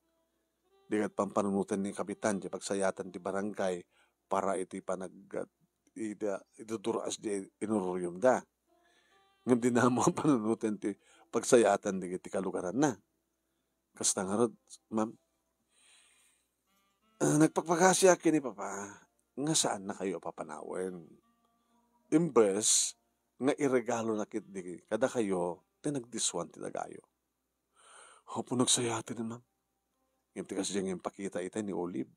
Di ket pampanunoten ni Kapitan, ti pagsayatan ti barangay, para iti panag-, ida-, iduduraas di honorarium da. Ngem dina ammo a panunoten ti pagsayatan dagiti kalugaranna. Kasta ngarud, ma'am. Ah, nagpakpakasiak ken ni Papa nga saannakayo a papanawen. Imbes nga iregalona ketdi kadakayo ti nagdiswan ti dagayo. Apo, nagsayaten, ma'am. Ngem ti kasdiay nga impakita ita ni Olive.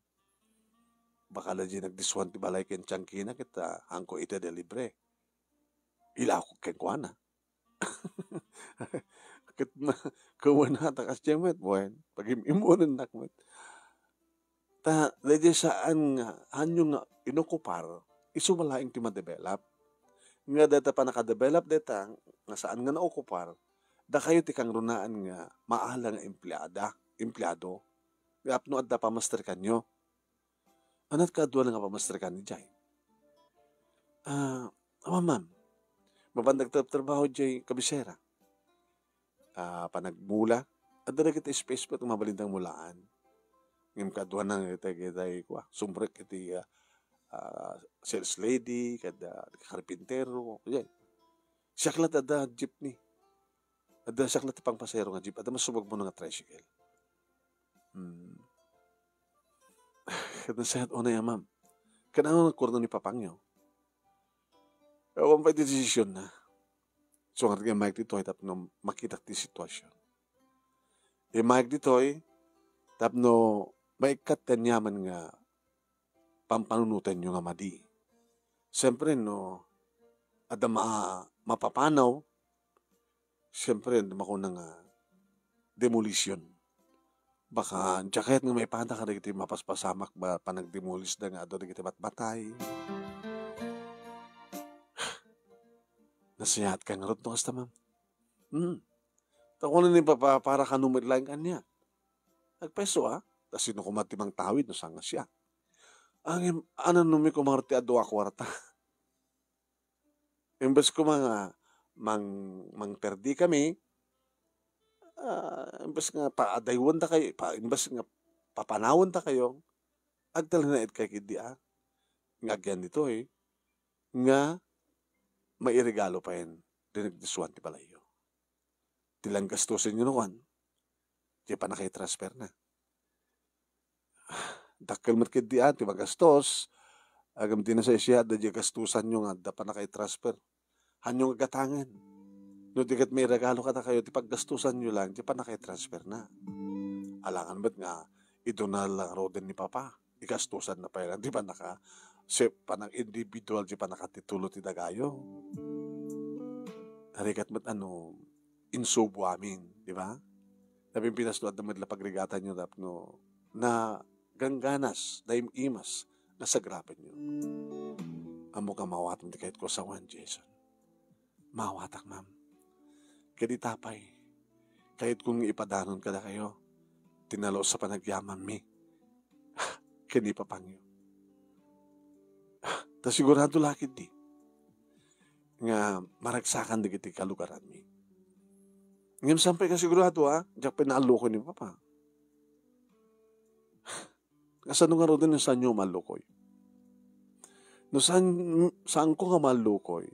Baka la diay nagdiswan ti balay ken tiangkina ket, ah, haanko ita a libre. Ilakok kenkuana. Ket ma-, kuana ta kasdiay met, wen, pagim-imonennak met. Ta, daydiay saan nga, haanyo nga inokupar, isu met laeng ti ma-develop. Nga dayta pannaka-develop dayta, nga saan nga naokupar, dakayo ti kangrunaan nga maala nga empleada, empleado. Nga apno adda pamastrikanyo. Ania ti kaaduan nga pamastrikan idiay? Ah, awan, ma'am. Mapan nagtratrabaho diay kabisera. Ah, panagmula. Adda dagiti space met nga mabalin nga mulaan. Ngem kaaduanna nga iti, iti, kua, sumrek iti, ah, ah, sales lady, kada karpintero, diay. Siak la ti adda jeepney. Adda siak la ti pangpasero nga jeep. Adda masubagmo nga tricycle. Hmm. Ket nasayaat unay a, ma'am. Ket ano nagkurno ni Papangyo? Awan pay ti desisionna. So, ngarud nga immayek ditoy tapno makitak ti sitwasyon. Immayek ditoy tapno maikkat ti aniaman nga pampanunotenyo nga madi. Siempre, no, adda ma-, mapapanaw, siempre, adda makuna nga demolition. Baka, diak kayat nga maipada kadagiti mapaspasamak ba, panagdemolisda nga adu dagiti batbatay. Nasayaat ka ngarud no kasta, ma'am? Hmm. Ta kuana ni Papa, para kano met laeng ania? Agpayso, a? Ta sino koma ti mangtawid no saan nga siak? Ngem, ananumi koma ti adu a kuarta. Imbes koma nga mang-, mangperdikami, ah, imbes nga paadaywendakayo, pa-, imbes nga papanawendakayo, agtalinaedkayo ketdi, a? Nga agyannay ditoy, nga mairegalo payen ti nagdiswan ti balayyo. Ti langgastosenyo no kuan, diay pannakaitransferna. Dakkel met ketdi a ti magastos, ngem ti nasayaat, adda diay gastosanyo nga adda pannakaitransfer. Haanyo nga gatangen. No di ket mairegalo kadakayo ti paggastosanyo laeng, diay pannakaitransferna. Alangan met nga iduna la ngaruden ni Papa. Igastosanna pay laeng ti pannaka-, si-, panang individual ti pannakatitulo ti dagayo. Narigat met ano, insubo amin, di ba? Napimpinas no adda met la pagrigatanyo tapno nagangganas, naim-imas, nasagrapenyo. Ammok a maawatam ti kayatko a sawen, Jason. Maawatak, ma'am. Ket ita pay, kayatko nga ipadanon kadakayo ti nalus a panagyamanmi ken ni Papangyo. Ta sigurado la ketdi nga maragsakan dagiti kalugaranmi. Ngem saan pay nga sigurado, a, diak pay naallukoy ni Papa. Kasano ngaruden no saanyo maallukoy? No saan, saanko nga maallukoy,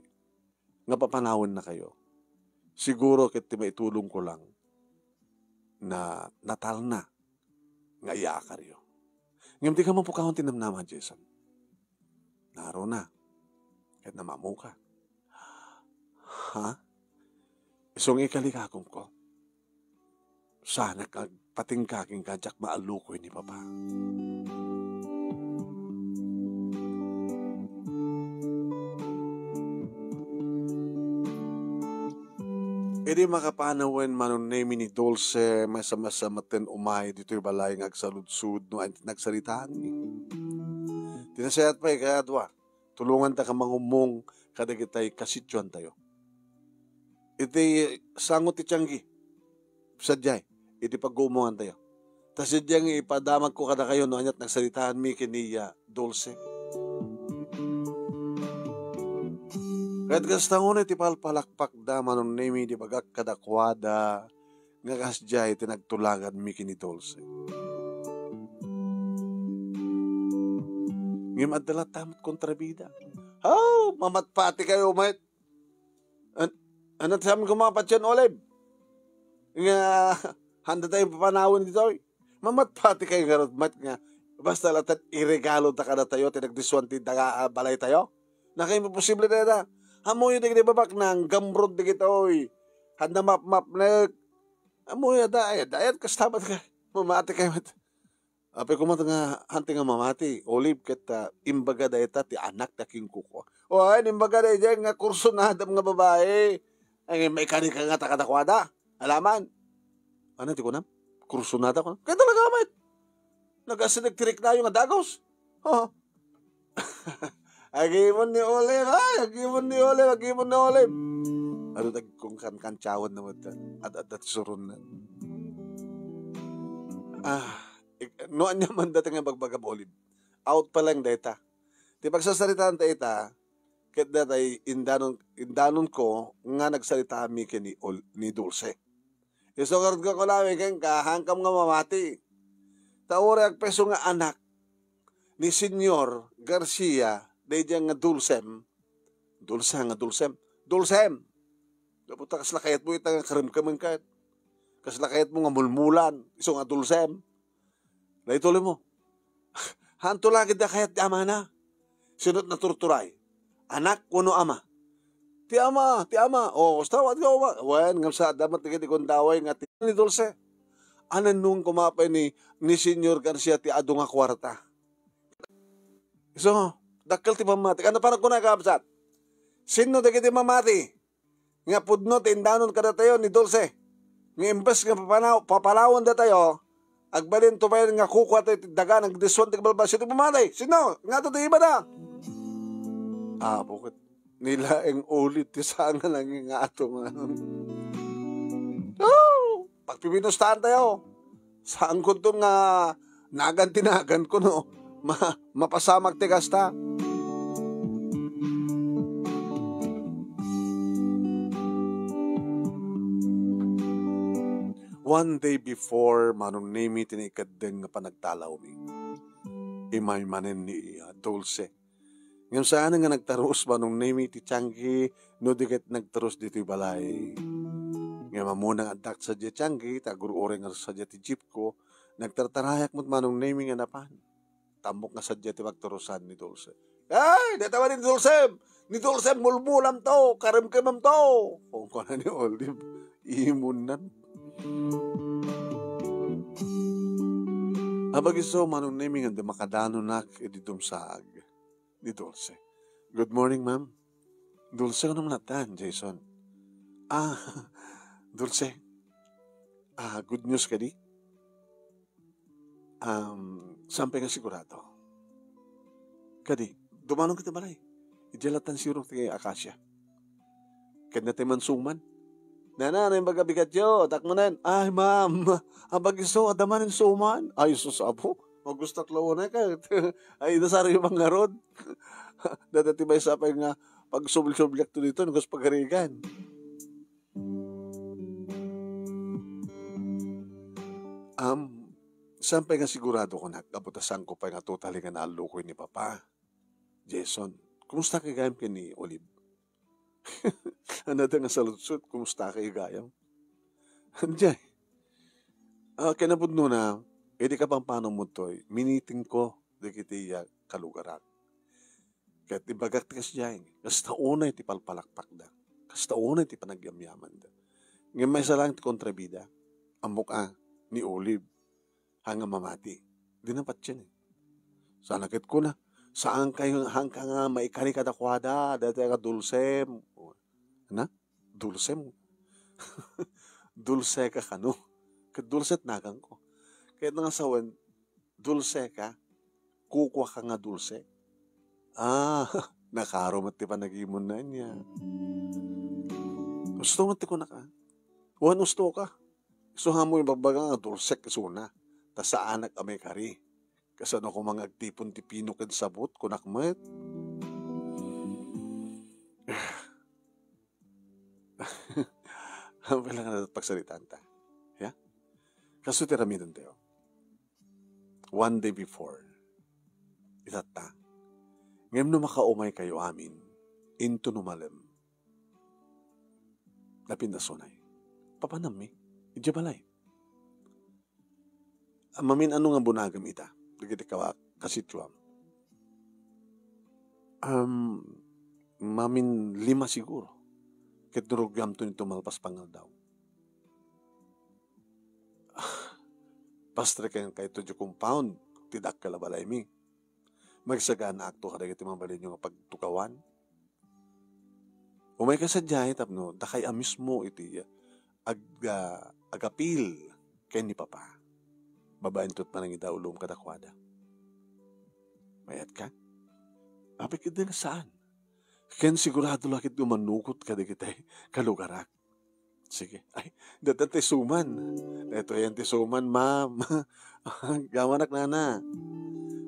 nga papanawennakayo, siguro ket ti maitulongko lang na natalna nga iyaakaryo. Ngem dika mapukawan ti namnama, Jason. Naruna. Ket namamuka. Ha? Isu nga ikalikakongko, saanak nga agpatingga kenka diak maallukoy ni Papa. Idi makapanawen Manong Nemi ni Dulce, maysa-maysa metten umay ditoy balay nga agsaludsod no ania ti nagsaritaanmi. Ti nasayaat pay, kayatwa, tulonganta nga mangummong kadagitay kasitioantayo. Iti sango ti tianggi, sadiay, iti pagguummongantayo. Ta sadiay nga ipadamagko kadakayo no ania ti nagsaritaanmi ken ni, ah, Dulce. Ket kasta unay ti palpalakpakda, Manong Nemi, idi ibagak kadakuada nga kasdiay ti nagtulaganmi ken ni Dulce. Ngem adda latta met kontrabida. Aw, mamatpatikayo met. An-, ania ti amin koma, Patien Olive? Nga, haanda tayo papanawen ditoy. Mamatpatikayo ngarud met nga, basta latta iregalota kadatayo ti nagdissuan ti daga, ah, balaytayo. Nakaimposible dayta. Ammoyo dagiti babaknang, gamrod dagitoy. Haanda mapmapnek. Ammoyo da, ay, dayat kasta met nga. Mamatikayo met. Apay koma nga, haanti nga mamati, Olive, ket, ah, imbaga dayta ti anak ti akinkukua. O, ay, imbaga daydiay nga kursunadam nga babai. Ay, maikanika nga ta kadakuada. Alaman. Ania ti kunam? Kursunada ko. Kaya talaga, met. Nagasinek ti riknayo nga dagus. Oh. Agimon ni Olive, ay, agimon ni Olive, agimon ni Olive. Adu, agkungkan-kantiawan na met. Ad-, ad-, ad-, surun na. Ah, ik-, no ania man dayta nga ibagbagam, Olive, out pa lang dayta. Ti pagsasaritaan ta ita, ket datay indanon, indanonko nga nagsaritaami ken ni Ol-, ni Dulce. Isu ngarud nga kunami kenka, haankam nga mamati. Ta uray agpayso nga anak ni Señor Garcia, daydiay nga Dulcem, Dulce nga Dulcem, Dulcem! Gapu ta kasla kayatmo ita nga karemkemen ket. Kasla kayatmo nga mulmulan, isu nga Dulcem. Daytoy mo. Haanto la ketdi a kayat ti amana. Sino ti naturturay? Anak wenno ama? Ti ama, ti ama. O, kasta, wa-, wa-, wen, ngem sa, adda met dagiti gundaway nga ti ni Dulce. Anannuan koma pay ni, ni Señor Garcia ti adu nga kuarta. So, dakkel ti pammati. Ania pay kunana, kabsat? Sinno dagiti mamati nga pudno ti indanon kadatayo ni Dulce, nga imbes nga papanaw-, papalawen datayo, agbalin to pay nga kukua tayo ti daga, nagdissuan ti kabalbaliw. Sino ti mamati? Sino? Nga to ti ibada? Apo, ket ni laeng Olive ti sanga nga ato nga. Oh! Pagpipinustahan tayo. Saanko to nga nagan ti nagan ko, no? Ma-, mapasamak ti kasta. One day before, Manong Nemi, ti naikeddeng nga panagtalawmi. Immay manen ni, ah, Dulce. Ngem saan nga nagtarus, Manong Nemi, ti tianggi no di ket nagtarus ditoy balay. Ngem ammona nga addak sadiay tianggi, ta agur-uray nga sadiay ti jeepko, nagtartarayak met, Manong Nemi, nga napan. Tammok nga sadiay ti pagtarusan ni Dulce. "Ay, dayta manen ni Dulcem! Ni Dulcem, mulmulam to, karemkemam to!" Kunkuna ni Olive, imunnan. Apay isu, Manong Nemi, nga di makadanonak idi dumsaag ni Dulce. "Good morning, ma'am." "Dulce, kunam latta, Jason?" "Ah, Dulce. Ah, good news kadi? Um, saan pay nga sigurado? Kadi, dumanon kita balay. Idiay latta ti sirok ti akasia." Ket natay mansuman. "Nana, naimbag a bigatyo, takmonen." "Ay, ma'am, apay isu, adda manen suman." "Ay, sus, apo, magustak laeng unay ket." "Ay, nasaruyo man ngarud." Dayta ti maysa pay nga pagsubli-subliak to ditoy, no kas pagarigan. Am, saan pay nga sigurado kunak, gapu ta saanko pay nga totally nga naallukoy ni Papa. Jason, kumusta kay gayam ken ni Olive? Ania dayta nga saludsod, kumusta kay gayam? Diay. Ah, kinapudnona, idi kapampanommo toy, minitingko dagiti, ah, kalugarak. Ket ibagak ti kasdiay, kasta unay ti palpalakpakda, kasta unay ti panagyamyamanda. Ngem maysa laeng ti kontrabida. Ammok a, ni Olive, haan nga mamati. Dina patien, eh. Sana ket kuna, saan kayo, haan ka nga maikari kadakuada, daytoy nga dulsem. Na? Dulsem? Dulseka kano? Ket dulse ti naganko. Ket nga sawen, dulseka? Kukuaka nga dulse? Ah, nakaro met ti panagimonna ania. Husto met ti kunak, ah. Wen, husto ka. Isu a mo ibagbaga nga dulsek isuna, ta saanak a maikari. Kasano koma nga agtipon ti pino ken sabut, kunak met. Happy lang nga pagsaritaanta. Ya? Kastoy ti aramidentayo. One day before, itatta. Ngem no makaumay kayo amin, into no malem, napindasunay. Papanammi, idiay balay. Mamin-ano nga bunagem ita, dagiti kawa-, kasitioam? Um, mamin lima siguro. Ket no rugiamto nito malpas pangaldaw. Pastre ken kayto di compound, ti dakkel a balaymi. Magsaganaakto kadagiti mabalinyo nga pagtugawan. Umayka sadiay tapno dakay a mismo iti ag-, ah, agapil ken ni Papa. Babaen ket panangidauloem kadakuada. Mayat ka? Apay ket dina saan. Ken sigurado la ket umanugot kadagiti kalugarak. Sige. Ay, datan ti suman. Daytoy ti suman, ma'am. Yawanak, nana.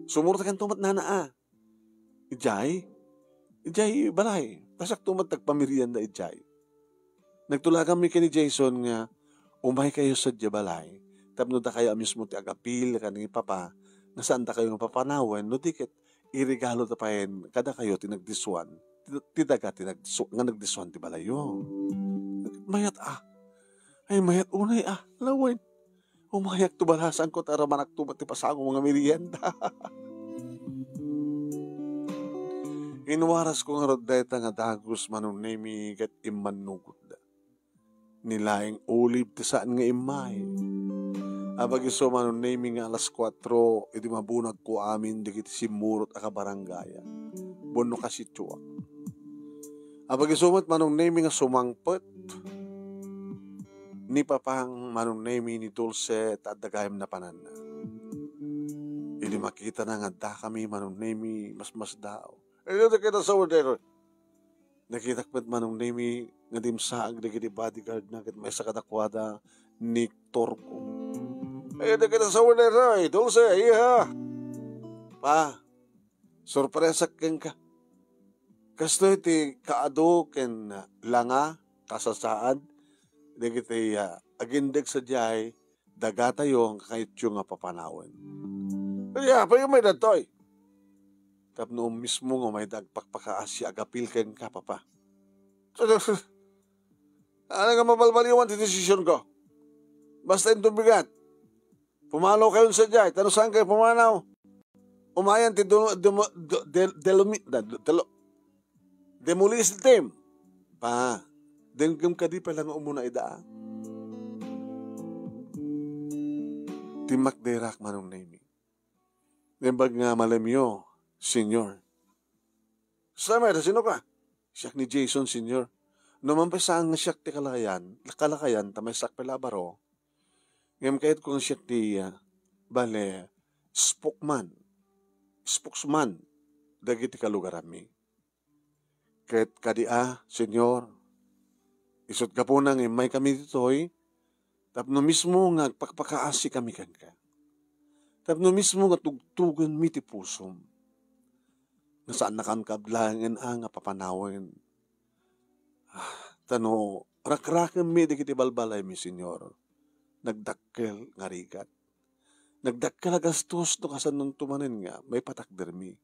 Sumurtakan to met, nana, ah. Idiay? Idiay balay. Kasakto met agpamerienda idiay. Nagtulaganmi ken ni Jason nga, umay kayo sadiay balay. Tapno dakayo a mismo ti agapil ken ni Papa, nga saan dakayo nga papanawen, no di ket iregalo ta payen kadakayo ti nagdisuan, ti, ti daga ti nagdisu-, nga nagdisuan ti balayyo. Mayat, ah. Ay, mayat unay, ah. Lawen. Umayak to balasan ko, ta ramanakto met ti pasango nga merienda. Inwaras ko ngarud dayta nga dagus, Manong Nemi, ket immannugotda. Ni laeng Olive ti saan nga immay. Apag isu, Manong Nemi, nga alas kuatro, idi mabunagko amin dagiti simmurot a kabaranggayak. Wenno kasitioak. Apag isu met, Manong Nemi, nga sumangpet ni Papang, Manong Nemi, ni Dulce, ta adda gayam napananna. Idi makitana nga addakami, Manong Nemi, masmasdaaw. Ay, dagita sa order. Nakitak met, Manong Nemi, nga dimsaag dagiti bodyguardna ket maysa kadakuada ni Torco. Ay, dagita sa order, ay, Dulce, iha. Pa, sorpresak kenka. Kastoy ti kaadu ken langa, kasasaad, dagiti, ah, agindeg sadiay, dagatayo nga kayatyo nga papanawen. Kaya, apay nga may dagtoy? Tapno mismo nga mayda agpakpakaasi agapil kenka, Papa. Ano nga mabalbaliwan ti desisyon ko? Basta inton bigat. Pumanaw kayon sadiay, ta no saan kayo pumanaw, umayan ti demo-, demo-, de-, de-, delumi-, de-, delo-, demolition team. Pa, denggem kadi pay la nga umuna ida. Timmakderak, Manong Nemi. Naimbag nga malemyo, Senyor. Saan met, sino ka? Siak ni Jason, Senyor. No man pay saan nga siak ti kalakayan, kalakayan, ta maysak pay la a baro. Ngem kayatko nga siak ti, ah, bale, spokesman. Spokesman dagiti kalugaranmi. Ket kadi a, Senyor, isut' gapuna nga immaykami ditoy, tapno mismo nga agpakpakaasikami kenka. Tapno mismo nga tugtugenmi ti pusom. Nga saannakam kablaengen a nga papanawen. Ah, ta no rakrakemmi dagiti balbalaymi, Senyor, nagdakkel nga rigat. Nagdakkel a gastos no kasanonto manen nga maipatakdermi.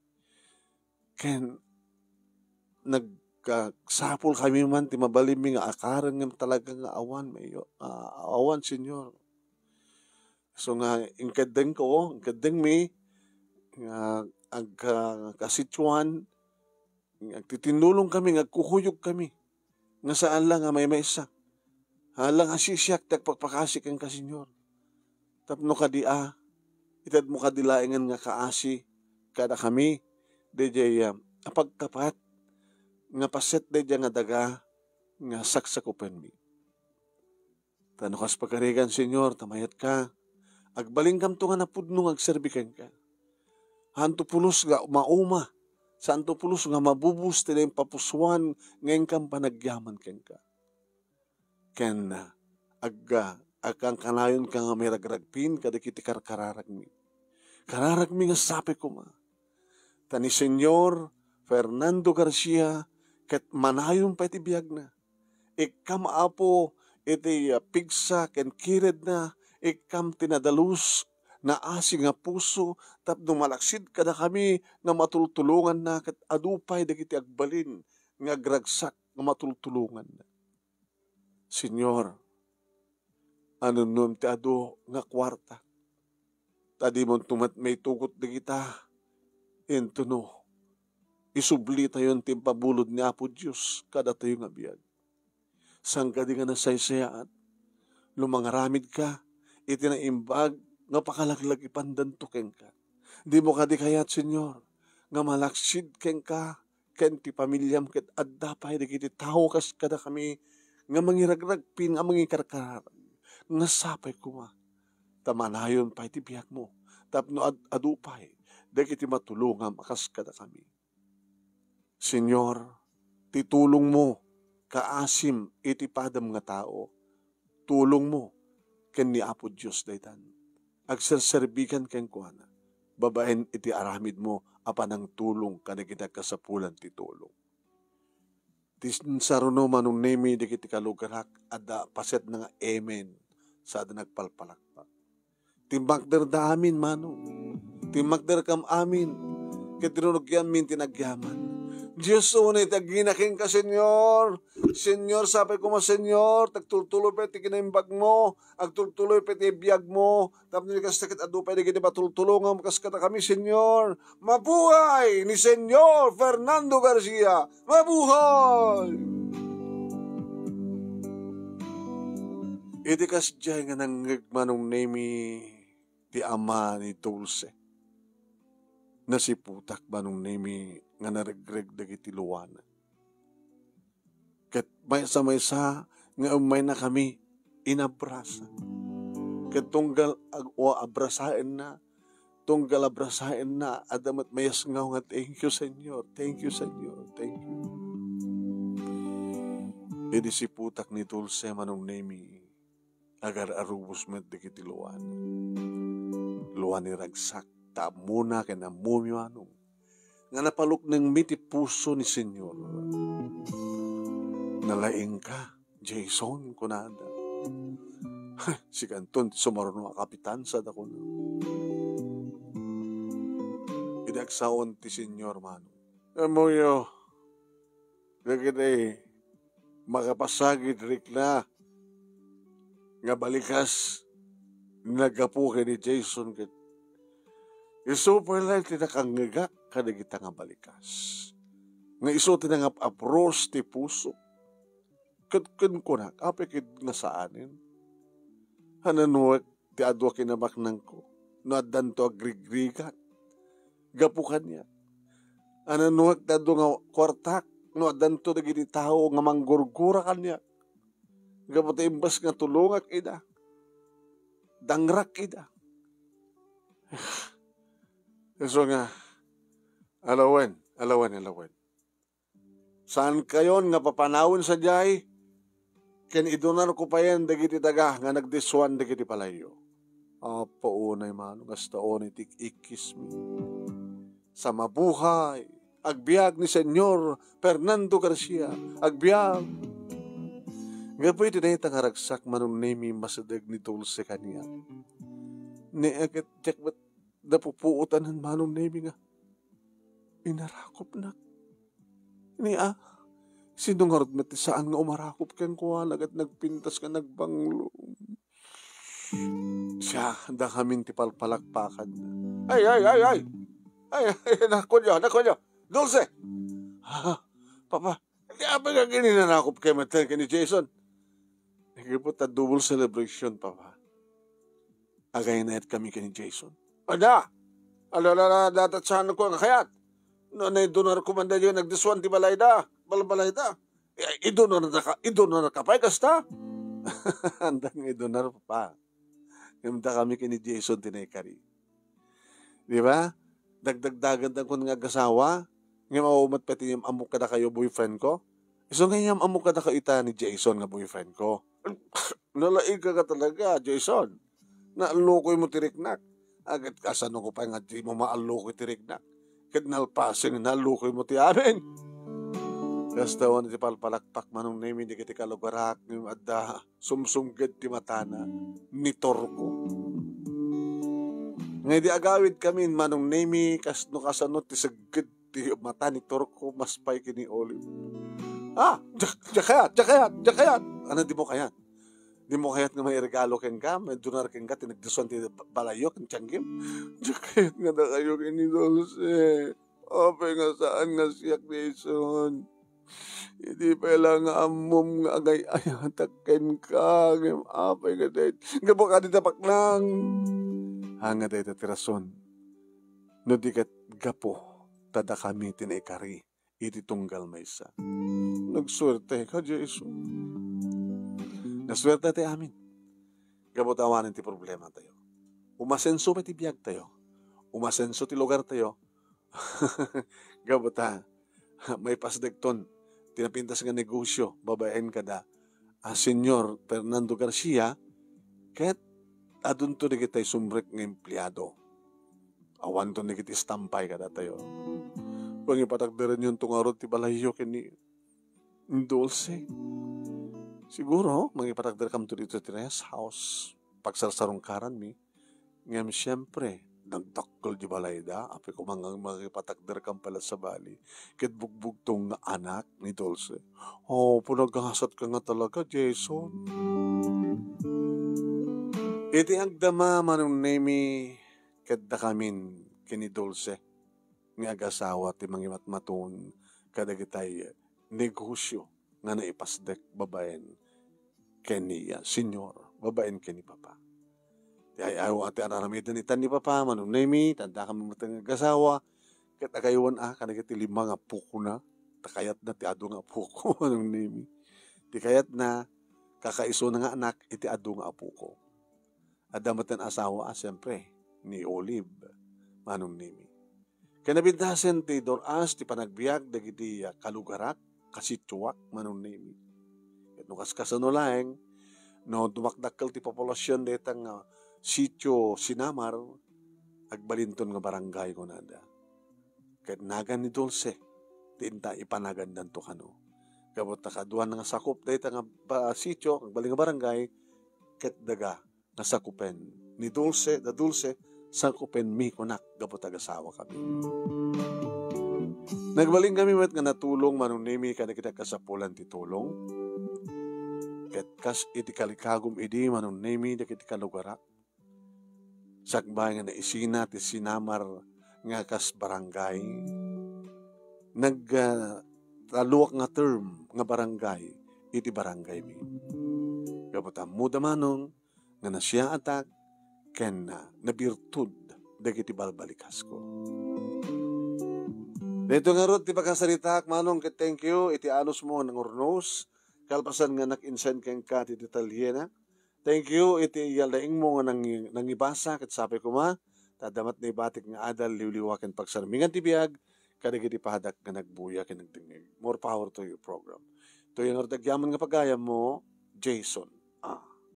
Ken nagkasapulkami man ti mabalinmi nga akareng ngem talaga nga awan, mayo-, ah, awan, Senyor. So nga, inkeddengko, inkeddengmi nga agka-, kasitsuan, agtitinnulongkami, nga agkukuyogkami, nga saan la nga maymaysa. Hala nga sisiak ti agpakpakasi kenka, Señor. Tapno kadi a, itedmo kadi laengen nga kaasi kadakami, daydiay, ah, a pagkapat nga paset daydiay nga daga nga saksakupenmi. Ta no kas pagarigan, Señor, ta mayatka, agbalinkamto nga napudno nga agserbi kenka. Haanto pulos nga mauma, saanto pulos nga mabubos ti naimpapusoan nga inkam panagyaman kenka. Ken, ah, ag-, agkankanayonka nga miragragpin kadagiti karkararagmi. Kararagmi nga sapay koma. Ta ni Señor Fernando Garcia ket manayon pay ti biagna. Ikkam, Apo, iti, ah, pigsa ken kiredna, ikkam ti nadalus, naasi nga puso, tapno malaksid kadakami nga matultulonganna ket adu pay dagiti agbalin nga agragsak nga matultulonganna. Señor, anonnon ti adu nga kuarta? Ta dimonto met maitugot dagita, intono isublitayon ti impabulod ni Apo Dios kadatayo nga biag. Saan kadi nga nasaysayaat no mangaramidka iti naimbag nga pakalaglagipandanto kenka? Dimo kadi kayat, Señor, nga malaksid kenka ken ti pamiliam ket adda pay dagiti tao kas kadakami nga mangiragragpin a mangikarkararag nga sapay koma ta manayon pay ti biagmo tapno ad-adu pay dagiti matulongam a kas kadakami. Señor, ti tulongmo kaasim iti padam nga tao, tulongmo ken ni Apo Dios daytan. Agserserbikan kenkuana babaen iti aramidmo a panangtulong kadagiti agkasapulan ti tulong. Ti insaruno, Manong Nemi, dagiti kalugarak, adda pasetna nga amen, sada nagpalpalakpak. Timmakderda amin, Manong. Timmakderkam amin. Ket rinurgianmin ti nagyaman. Dios, unay ti agina kenka, Señor. Señor, sapay koma, Señor, ta agtultuloy pay ti kinaimbagmo, agtultuloy pay ti biagmo, tapno kasta ket adu pay dagiti matultulongam kas kadakami, Señor. Mabuhay ni Señor Fernando Garcia! Mabuhay! Iti kasdiay nga nangngeg, Manong Nemi, ti ama ni Dulce, nasiputak, Manong Nemi, nga naregreg dagiti luana. Ket maysa-maysa nga ummaynakami, inabrasa. Ket tunggal ag-, o abrasaenna, tunggal abrasaenna, adda met mayasngaw nga, "Thank you, Señor. Thank you, Señor. Thank you." Idi siputak ni Dulce, Manong Nemi, agar-arubos met dagiti luana. Luani ragsak, ta ammona ken ammomi, Manong, nga napaluknengmi ti puso ni Señor. "Nalaingka, Jason," kunada. "Sikanton ti sumaruno a kapitan," sada kuna. Idi agsaon ti Señor, Manong, ammoyo, dagiti makapasagid rikna nga balikas naggapu ken ni Jason ket isu pay laeng ti nakangngegak kadagita nga balikas. Nga isu ti nangap-apros ti puso. Ket kunkunak, apay ket nga saanen? Hananwek ti adu a kinabaknangko no addanto agrigrigat gapu kaniak. Hananwek ti adu nga kuartak no addanto dagiti tao nga manggurgura kaniak. Gapu ta imbes nga tulongak ida, dangrak ida. Isu nga, alawen, alawen, alawen. Saankayon nga papanawen sadiay, ken idunarko payen dagiti daga nga nagdissuan dagiti palayyo. Apo, unay, Manong, kasta unay ti ikkismi. Sa mabuhay, agbiag ni Señor Fernando Garcia, agbiag. Gapu iti dayta nga ragsak, Manong Nemi, masideg ni Dulce kaniak. Ni ket diak met napupuotanan, Manong Nemi, nga inarakupnak. Ni a, sino ngarud met ti saan nga umarakup kenkuana ket nagpintas nga nagbanglo? Siya, dakamin ti palpalakpakan. Ay, ay, ay, ay! Ay, ay, nakunyo, nakunyo! Dulce! Ha? Papa, di apay nga gininarakupkayo met ken ni Jason? Nagipot ta double celebration, Papa. Agaynayatkami ken ni Jason. Ada! Ala, ala, ala, datat saan ko nga kayat. No, naidunarko man daytoy, nagdiswan ti balayda, balbalayda. Eh, idunar na ka, idunar ka pay kasta? Andang idunar, Papa. Ngem dakami ken ni Jason ti naikari. Di ba? Dagdagdagan ta kun nga agasawa, ngem awan met pay ti am-ammok kadakayo boyfriend ko. Isu nga am-ammok kadakayo ita ni Jason nga boyfriend ko. Nalaing ka talaga, Jason. Naallukoy mo ti riknak. Agad kasano ko pay nga di mo maallukoy ti riknak? Ket nalpasing naallukoy mo ti amin. Kasta wen ti palpalakpak Manong Nemi dagiti kalugarak ngem adda sumsumged ti matana, niturko. Nga idi agawidkami, Manong Nemi, kas-, no kasano ti segged ti mata ni Turko, mas pay ken ni Olive. Ah, diak, diak kayat, diak kayat, diak kayat. Ano, di mo kayat? Di mo kayat nga may regalo kenka, may dunar kenka, ti nagdiswan ti balayyo ken tianggim? Diak kayat nga dakayo ken ni Dulce. Apay nga saan nga siak, Jason? Idi pay la nga ammom nga agay-ayatak kenka, ngem apay nga dayta, gapu kadi ta paknang. Ania dayta ti rason? No di ket gapu ta dakami ti naikari iti tunggal maysa. Nagsuerte ka, Jason. Nasuerte ti amin. Gapu ta awanen ti problema tayo. Umasenso pay ti biag tayo. Umasenso ti lugar tayo. Gapu ta maipasdekton ti napintas nga negosio babaen kada a Señor Fernando Garcia, ket adunto dagitay sumrek nga empleado. Awanto dagiti istampay kadatayo. Pangipatakderenyo ngarud ti balayyo ken ni Dulce. Siguro, mangipatakderkamto dito ti rest house. Pagsarsarungkaranmi. Ngem siempre, nagdakkel di balayda, apay koma nga mangipatakderkam pay la sabali, ket bugbugtong nga anak ni Dulce. Oh, panagasat ka nga talaga, Jason. Iti agdama, Manong Nemi, ket dakamin ken ni Dulce nga agasawa ti mangimatmaton kadagitay negosio nga naipasdek babaen ken ni, ah, Señor, babaen ken ni Papa. Ti ay-ayaw a ti ar-aramiden itan ni Papa, Manong Nemi, ta dakami met nga agasawa, ket agaywan a kadagiti lima nga apokona, ta kayatna ti adu nga apoko, Manong Nemi. Ti kayatna, kakaisuna nga anak iti adu nga apoko. Adda met ti asawa a, siempre, ni Olive, Manong Nemi. Ken napintasen ti dur-as ti panagbiag dagiti, ah, kalugarak, kasitioak, Manong Nemi. Ket no kaskasano laeng, no dumakdakkel ti populasion dayta nga sitio Sinamar, agbalinton nga barangay, kunada. Ket nagan ni Dulce ti inta ipanagandanto kano. Gapu ta kaduan nga sakup dayta nga ba-, sitio, agbalin nga barangay, ket daga nga sakupen ni Dulce, da Dulce, sakupenmi kunak gapu ta agasawakami. Nagbalin kami met nga natulong, Manong Nemi, kadagiti agkasapulan ti tulong. Ket kas iti kalikagum idi, Manong Nemi, dagiti kalugarak, sakbay nga naisina ti Sinamar nga kas barangay, nag, ah, talloak nga term nga barangay iti barangaymi. Gapu ta ammoda, Manong, nga nasiaatak ken, ah, nabirtud dagiti balbalikasko. Daytoy ngarud ti pakasaritaak, Manong, ket thank you iti anusmo nga nangurnos, kalpasan nga nag-insend kenka ti detalyena. Thank you iti laingmo nga nangi-, nangibasa ket sapay koma ta adda met naibatik nga adal, liwliwa ken pagsarmingan ti biag kadagiti padak nga nagbuya ken nagdengngeg. More power to you, program. Toy ngarud ti agyaman nga pagayammo, Jason.